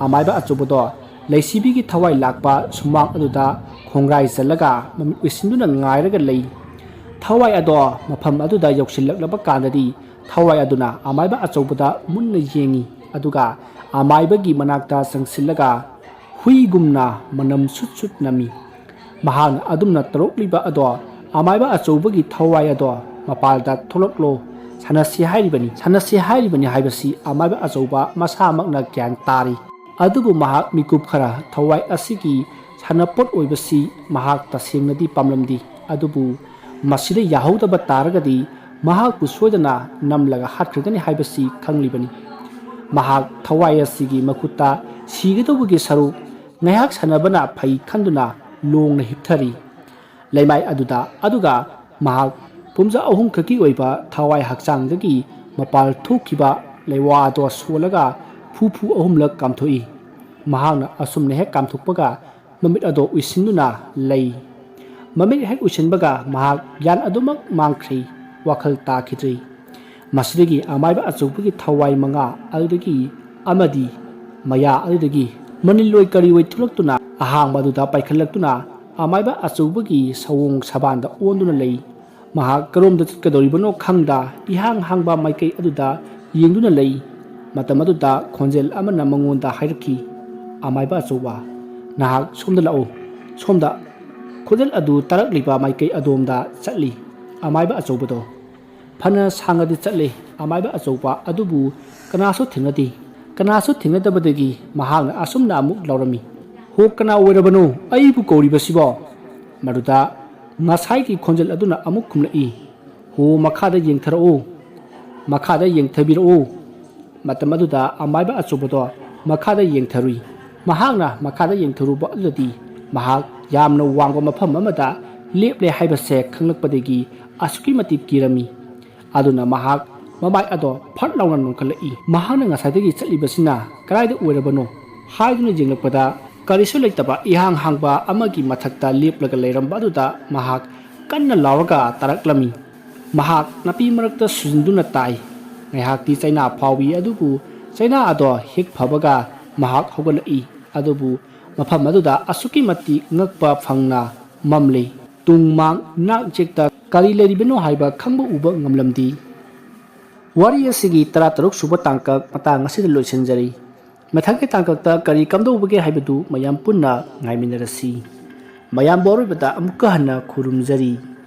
ꯑꯃꯥꯏꯕ ꯑꯆꯧꯕꯗꯣ ꯂꯩꯁꯤꯕꯤꯒꯤ ꯊꯋꯥꯏ ꯂꯥꯛꯄ ꯁꯨꯃꯥꯡ ꯑꯗꯨꯗ ꯈꯣꯡꯒ꯭ꯔꯥꯏ ꯆꯜꯂꯒ ꯃꯃꯤꯠ ꯎꯏꯁꯤꯟꯗꯨꯅ ꯉꯥꯏꯔꯒ ꯂꯩ꯫ ꯊꯋꯥꯏ ꯑꯗꯣ ꯃꯐꯝ ꯑꯗꯨꯗ ꯌꯧꯁꯤꯜꯂꯛꯂꯕ ꯀꯥꯟꯗꯗꯤ ꯊꯋꯥꯏ ꯑꯗꯨꯅ ꯑꯃꯥꯏꯕ ꯑꯆꯧꯕꯗ ꯃꯨꯟꯅ ꯌꯦꯡꯉꯤ, ꯑꯗꯨꯒ ꯑꯃꯥꯏꯕꯒꯤ ꯃꯅꯥꯛꯇ ꯆꯪꯁꯤꯜꯂꯒ ꯍꯨꯏꯒꯨꯝꯅ ꯃꯅꯝ ꯁꯨꯠ ꯁꯨꯠ ꯅꯝꯃꯤ꯫ ꯃꯍꯥꯛꯅ ꯑꯗꯨꯝꯅ ꯇꯧꯔꯛꯂꯤꯕ ꯑꯗꯣ ꯑꯃꯥꯏꯕ ꯑꯆꯧꯕꯒꯤ ꯊꯋꯥꯏ ꯑꯗꯣ ꯃꯄꯥꯜꯗ ꯊꯣꯛꯂꯛꯂꯣ, ꯁꯥꯟꯅꯁꯤ ꯍꯥꯏꯔꯤꯕꯅꯤ, ꯁꯥꯟꯅꯁꯤ ꯍꯥꯏꯔꯤꯕꯅꯤ ꯍꯥꯏꯕꯁꯤ ꯑꯃꯥꯏꯕ ꯑꯆꯧꯕ ꯃꯁꯥꯃꯛꯅ ꯒ꯭ꯌꯥꯟ ꯇꯥꯔꯤ꯫ ꯑꯗꯨꯕꯨ ꯃꯍꯥꯛ ꯃꯤꯀꯨꯞ ꯈꯔ ꯊꯋꯥꯏ ꯑꯁꯤꯒꯤ ꯁꯥꯟꯅꯄꯣꯠ ꯑꯣꯏꯕꯁꯤ ꯃꯍꯥꯛ ꯇꯁꯦꯡꯅꯗꯤ ꯄꯥꯝꯂꯝꯗꯦ꯫ ꯑꯗꯨꯕꯨ ꯃꯁꯤꯗ ꯌꯥꯍꯧꯗꯕ ꯇꯥꯔꯒꯗꯤ ꯃꯍꯥꯛꯄꯨ ꯁꯣꯏꯗꯅ ꯅꯝꯂꯒ ꯍꯥꯠꯈ꯭ꯔꯒꯅꯤ ꯍꯥꯏꯕꯁꯤ ꯈꯪꯂꯤꯕꯅꯤ꯫ ꯃꯍꯥꯛ ꯊꯋꯥꯏ ꯑꯁꯤꯒꯤ ꯃꯈꯨꯠꯇ ꯁꯤꯒꯗꯧꯕꯒꯤ ꯁꯔꯨꯛ ꯉꯥꯏꯍꯥꯛ ꯁꯥꯟꯅꯕꯅ ꯐꯩ ꯈꯟꯗꯨꯅ ꯂꯣꯡꯅ ꯍꯤꯞꯊꯔꯤ꯫ ꯂꯩꯃꯥꯏ ꯑꯗꯨꯗ, ꯑꯗꯨꯒ ꯃꯍꯥꯛ ꯄꯨꯝꯖꯥ ꯑꯍꯨꯝꯈꯛꯀꯤ ꯑꯣꯏꯕ ꯊꯋꯥꯏ ꯍꯛꯆꯥꯡꯗꯒꯤ ꯃꯄꯥꯜ ꯊꯣꯛꯈꯤꯕ ꯂꯩꯋꯥ ꯑꯗꯣ ꯁꯣꯜꯂꯒ ꯐꯨ ꯐꯨ ꯑꯍꯨꯝꯂꯛ ꯀꯥꯝꯊꯣꯛꯏ꯫ ꯃꯍꯥꯛꯅ ꯑꯁꯨꯝꯅ ꯍꯦꯛ ꯀꯥꯝꯊꯣꯛꯄꯒ ꯃꯃꯤꯠ ꯑꯗꯣ ꯎꯏꯁꯤꯟꯗꯨꯅ ꯂꯩ꯫ ꯃꯃꯤꯠ ꯍꯦꯛ ꯎꯏꯁꯤꯟꯕꯒ ꯃꯍꯥꯛ ꯒ꯭ꯌꯥꯟ ꯑꯗꯨꯃꯛ ꯃꯥꯡꯈ꯭ꯔꯦ, ꯋꯥꯈꯜ ꯇꯥꯈꯤꯗ꯭ꯔꯦ꯫ ꯃꯁꯤꯗꯒꯤ ꯑꯃꯥꯏꯕ ꯑꯆꯧꯕꯒꯤ ꯊꯋꯥꯏ ꯃꯉꯥ ꯑꯗꯨꯗꯒꯤ ꯑꯃꯗꯤ ꯃꯌꯥ ꯑꯗꯨꯗꯒꯤ ꯃꯅꯤꯜ ꯑꯣꯏ ꯀꯔꯤ ꯑꯣꯏ ꯊꯣꯛꯂꯛꯇꯨꯅ ꯑꯍꯥꯡꯕ ꯑꯗꯨꯗ ꯄꯥꯏꯈꯠꯂꯛꯇꯨꯅ ꯑꯃꯥꯏꯕ ꯑꯆꯧꯕꯒꯤ ꯁꯑꯣꯡ ꯁꯕꯥꯟꯗ ꯑꯣꯟꯗꯨꯅ ꯂꯩ꯫ ꯃꯍꯥꯛ ꯀꯔꯣꯝꯗ ꯆꯠꯀꯗꯧꯔꯤꯕꯅꯣ ꯈꯪꯗ ꯏꯍꯥꯡ ꯍꯥꯡꯕ ꯃꯥꯏꯀꯩ ꯑꯗꯨꯗ ꯌꯦꯡꯗꯨꯅ ꯂꯩ꯫ ꯃꯇꯝ ꯑꯗꯨꯗ ꯈꯣꯟꯖꯦꯜ ꯑꯃꯅ ꯃꯉꯣꯟꯗ ꯍꯥꯏꯔꯛꯈꯤ, "ꯑꯃꯥꯏꯕ ꯑꯆꯧꯕ, ꯅꯍꯥꯛ ꯁꯣꯝꯗ ꯂꯥꯛꯎ, ꯁꯣꯝꯗ!" ꯈꯣꯟꯖꯦꯜ ꯑꯗꯨ ꯇꯥꯔꯛꯂꯤꯕ ꯃꯥꯏꯀꯩ ꯑꯗꯣꯝꯗ ꯆꯠꯂꯤ꯫ ꯑꯃꯥꯏꯕ ꯑꯆꯧꯕꯗꯣ ꯐꯅ ꯁꯥꯡꯅꯗꯤ ꯆꯠꯂꯦ꯫ ꯑꯃꯥꯏꯕ ꯑꯆꯧꯕ ꯑꯗꯨꯕꯨ ꯀꯅꯥꯁꯨ ꯊꯦꯡꯅꯗꯦ꯫ ꯀꯅꯥꯁꯨ ꯊꯦꯡꯅꯗꯕꯗꯒꯤ ꯃꯍꯥꯛꯅ ꯑꯁꯨꯝꯅ ꯑꯃꯨꯛ ꯂꯥꯎꯔꯝꯃꯤ, "ꯍꯣ, ꯀꯅꯥ ꯑꯣꯏꯔꯕꯅꯣ ꯑꯩꯕꯨ ꯀꯧꯔꯤꯕꯁꯤꯕꯣ?" ꯃꯗꯨꯗ ꯉꯁꯥꯏꯒꯤ ꯈꯣꯟꯖꯦꯜ ꯑꯗꯨꯅ ꯑꯃꯨꯛ ꯈꯨꯝꯂꯛꯏ, "ꯍꯣ, ꯃꯈꯥꯗ ꯌꯦꯡꯊꯔꯛꯎ꯫ "ꯃꯈꯥꯗ ꯌꯦꯡꯊꯕꯤꯔꯛꯎ"꯫ ꯃꯇꯝ ꯑꯗꯨꯗ ꯑꯃꯥꯏꯕ ꯑꯆꯧꯕꯗꯣ ꯃꯈꯥꯗ ꯌꯦꯡꯊꯔꯨꯏ꯫ ꯃꯍꯥꯛꯅ ꯃꯈꯥꯗ ꯌꯦꯡꯊꯔꯨꯕ ꯑꯗꯨꯗꯗꯤ ꯃꯍꯥꯛ ꯌꯥꯝꯅ ꯋꯥꯡꯕ ꯃꯐꯝ ꯑꯃꯗ ꯂꯦꯞꯂꯦ ꯍꯥꯏꯕꯁꯦ ꯈꯪꯂꯛꯄꯗꯒꯤ ꯑꯁꯨꯛꯀꯤ ꯃꯇꯤꯛ ꯀꯤꯔꯝꯃꯤ꯫ ꯑꯗꯨꯅ ꯃꯍꯥꯛ ꯃꯃꯥꯏ ꯑꯗꯣ ꯐꯠ ꯂꯥꯎꯅ ꯅꯣꯟꯈꯠꯂꯛꯏ꯫ ꯃꯍꯥꯛꯅ ꯉꯁꯥꯏꯗꯒꯤ ꯆꯠꯂꯤꯕꯁꯤꯅ ꯀꯗꯥꯏꯗ ꯑꯣꯏꯔꯕꯅꯣ ꯍꯥꯏꯗꯨꯅ ꯌꯦꯡꯂꯛꯄꯗ, ꯀꯔꯤꯁꯨ ꯂꯩꯇꯕ ꯏꯍꯥꯡ ꯍꯥꯡꯕ ꯑꯃꯒꯤ ꯃꯊꯛꯇ ꯂꯦꯞꯂꯒ ꯂꯩꯔꯝꯕ ꯑꯗꯨꯗ ꯃꯍꯥꯛ ꯀꯟꯅ ꯂꯥꯎꯔꯒ ꯇꯥꯔꯛꯂꯝꯃꯤ꯫ ꯃꯍꯥꯛ ꯅꯥꯄꯤ ꯃꯔꯛꯇ ꯁꯨꯖꯤꯟꯗꯨꯅ ꯇꯥꯏ꯫ ꯉꯥꯏꯍꯥꯛꯇꯤ ꯆꯩꯅꯥ ꯐꯥꯎꯏ, ꯑꯗꯨꯕꯨ ꯆꯩꯅꯥ ꯑꯗꯣ ꯍꯦꯛ ꯐꯕꯒ ꯃꯍꯥꯛ ꯍꯧꯒꯠꯂꯛꯏ꯫ ꯑꯗꯨꯕꯨ ꯃꯐꯝ ꯑꯗꯨꯗ ꯑꯁꯨꯛꯀꯤ ꯃꯇꯤꯛ ꯉꯛꯄ ꯐꯪꯅ ꯃꯝꯂꯤ꯫ ꯇꯨꯡ ꯃꯥꯡ ꯅꯥꯛ ꯌꯦꯠꯇ ꯀꯔꯤ ꯂꯩꯔꯤꯕꯅꯣ ꯍꯥꯏꯕ ꯈꯪꯕ ꯎꯕ ꯉꯝꯂꯝꯗꯦ꯫ ꯋꯥꯔꯤ ꯑꯁꯤꯒꯤ ꯇꯔꯥꯇꯔꯨꯛ ꯁꯨꯕ ꯇꯥꯡꯀꯛ ꯃꯇꯥꯡ ꯑꯁꯤꯗ ꯂꯣꯏꯁꯤꯟꯖꯔꯤ꯫ ꯃꯊꯪꯒꯤ ꯇꯥꯡꯀꯛꯇ ꯀꯔꯤ ꯀꯝꯗꯧꯕꯒꯦ ꯍꯥꯏꯕꯗꯨ ꯃꯌꯥꯝ ꯄꯨꯟꯅ ꯉꯥꯏꯃꯤꯟꯅꯔꯁꯤ꯫ ꯃꯌꯥꯝꯕꯨ ꯑꯔꯣꯏꯕꯗ ꯑꯃꯨꯛꯀ ꯍꯟꯅ ꯈꯨꯔꯨꯝꯖꯔꯤ꯫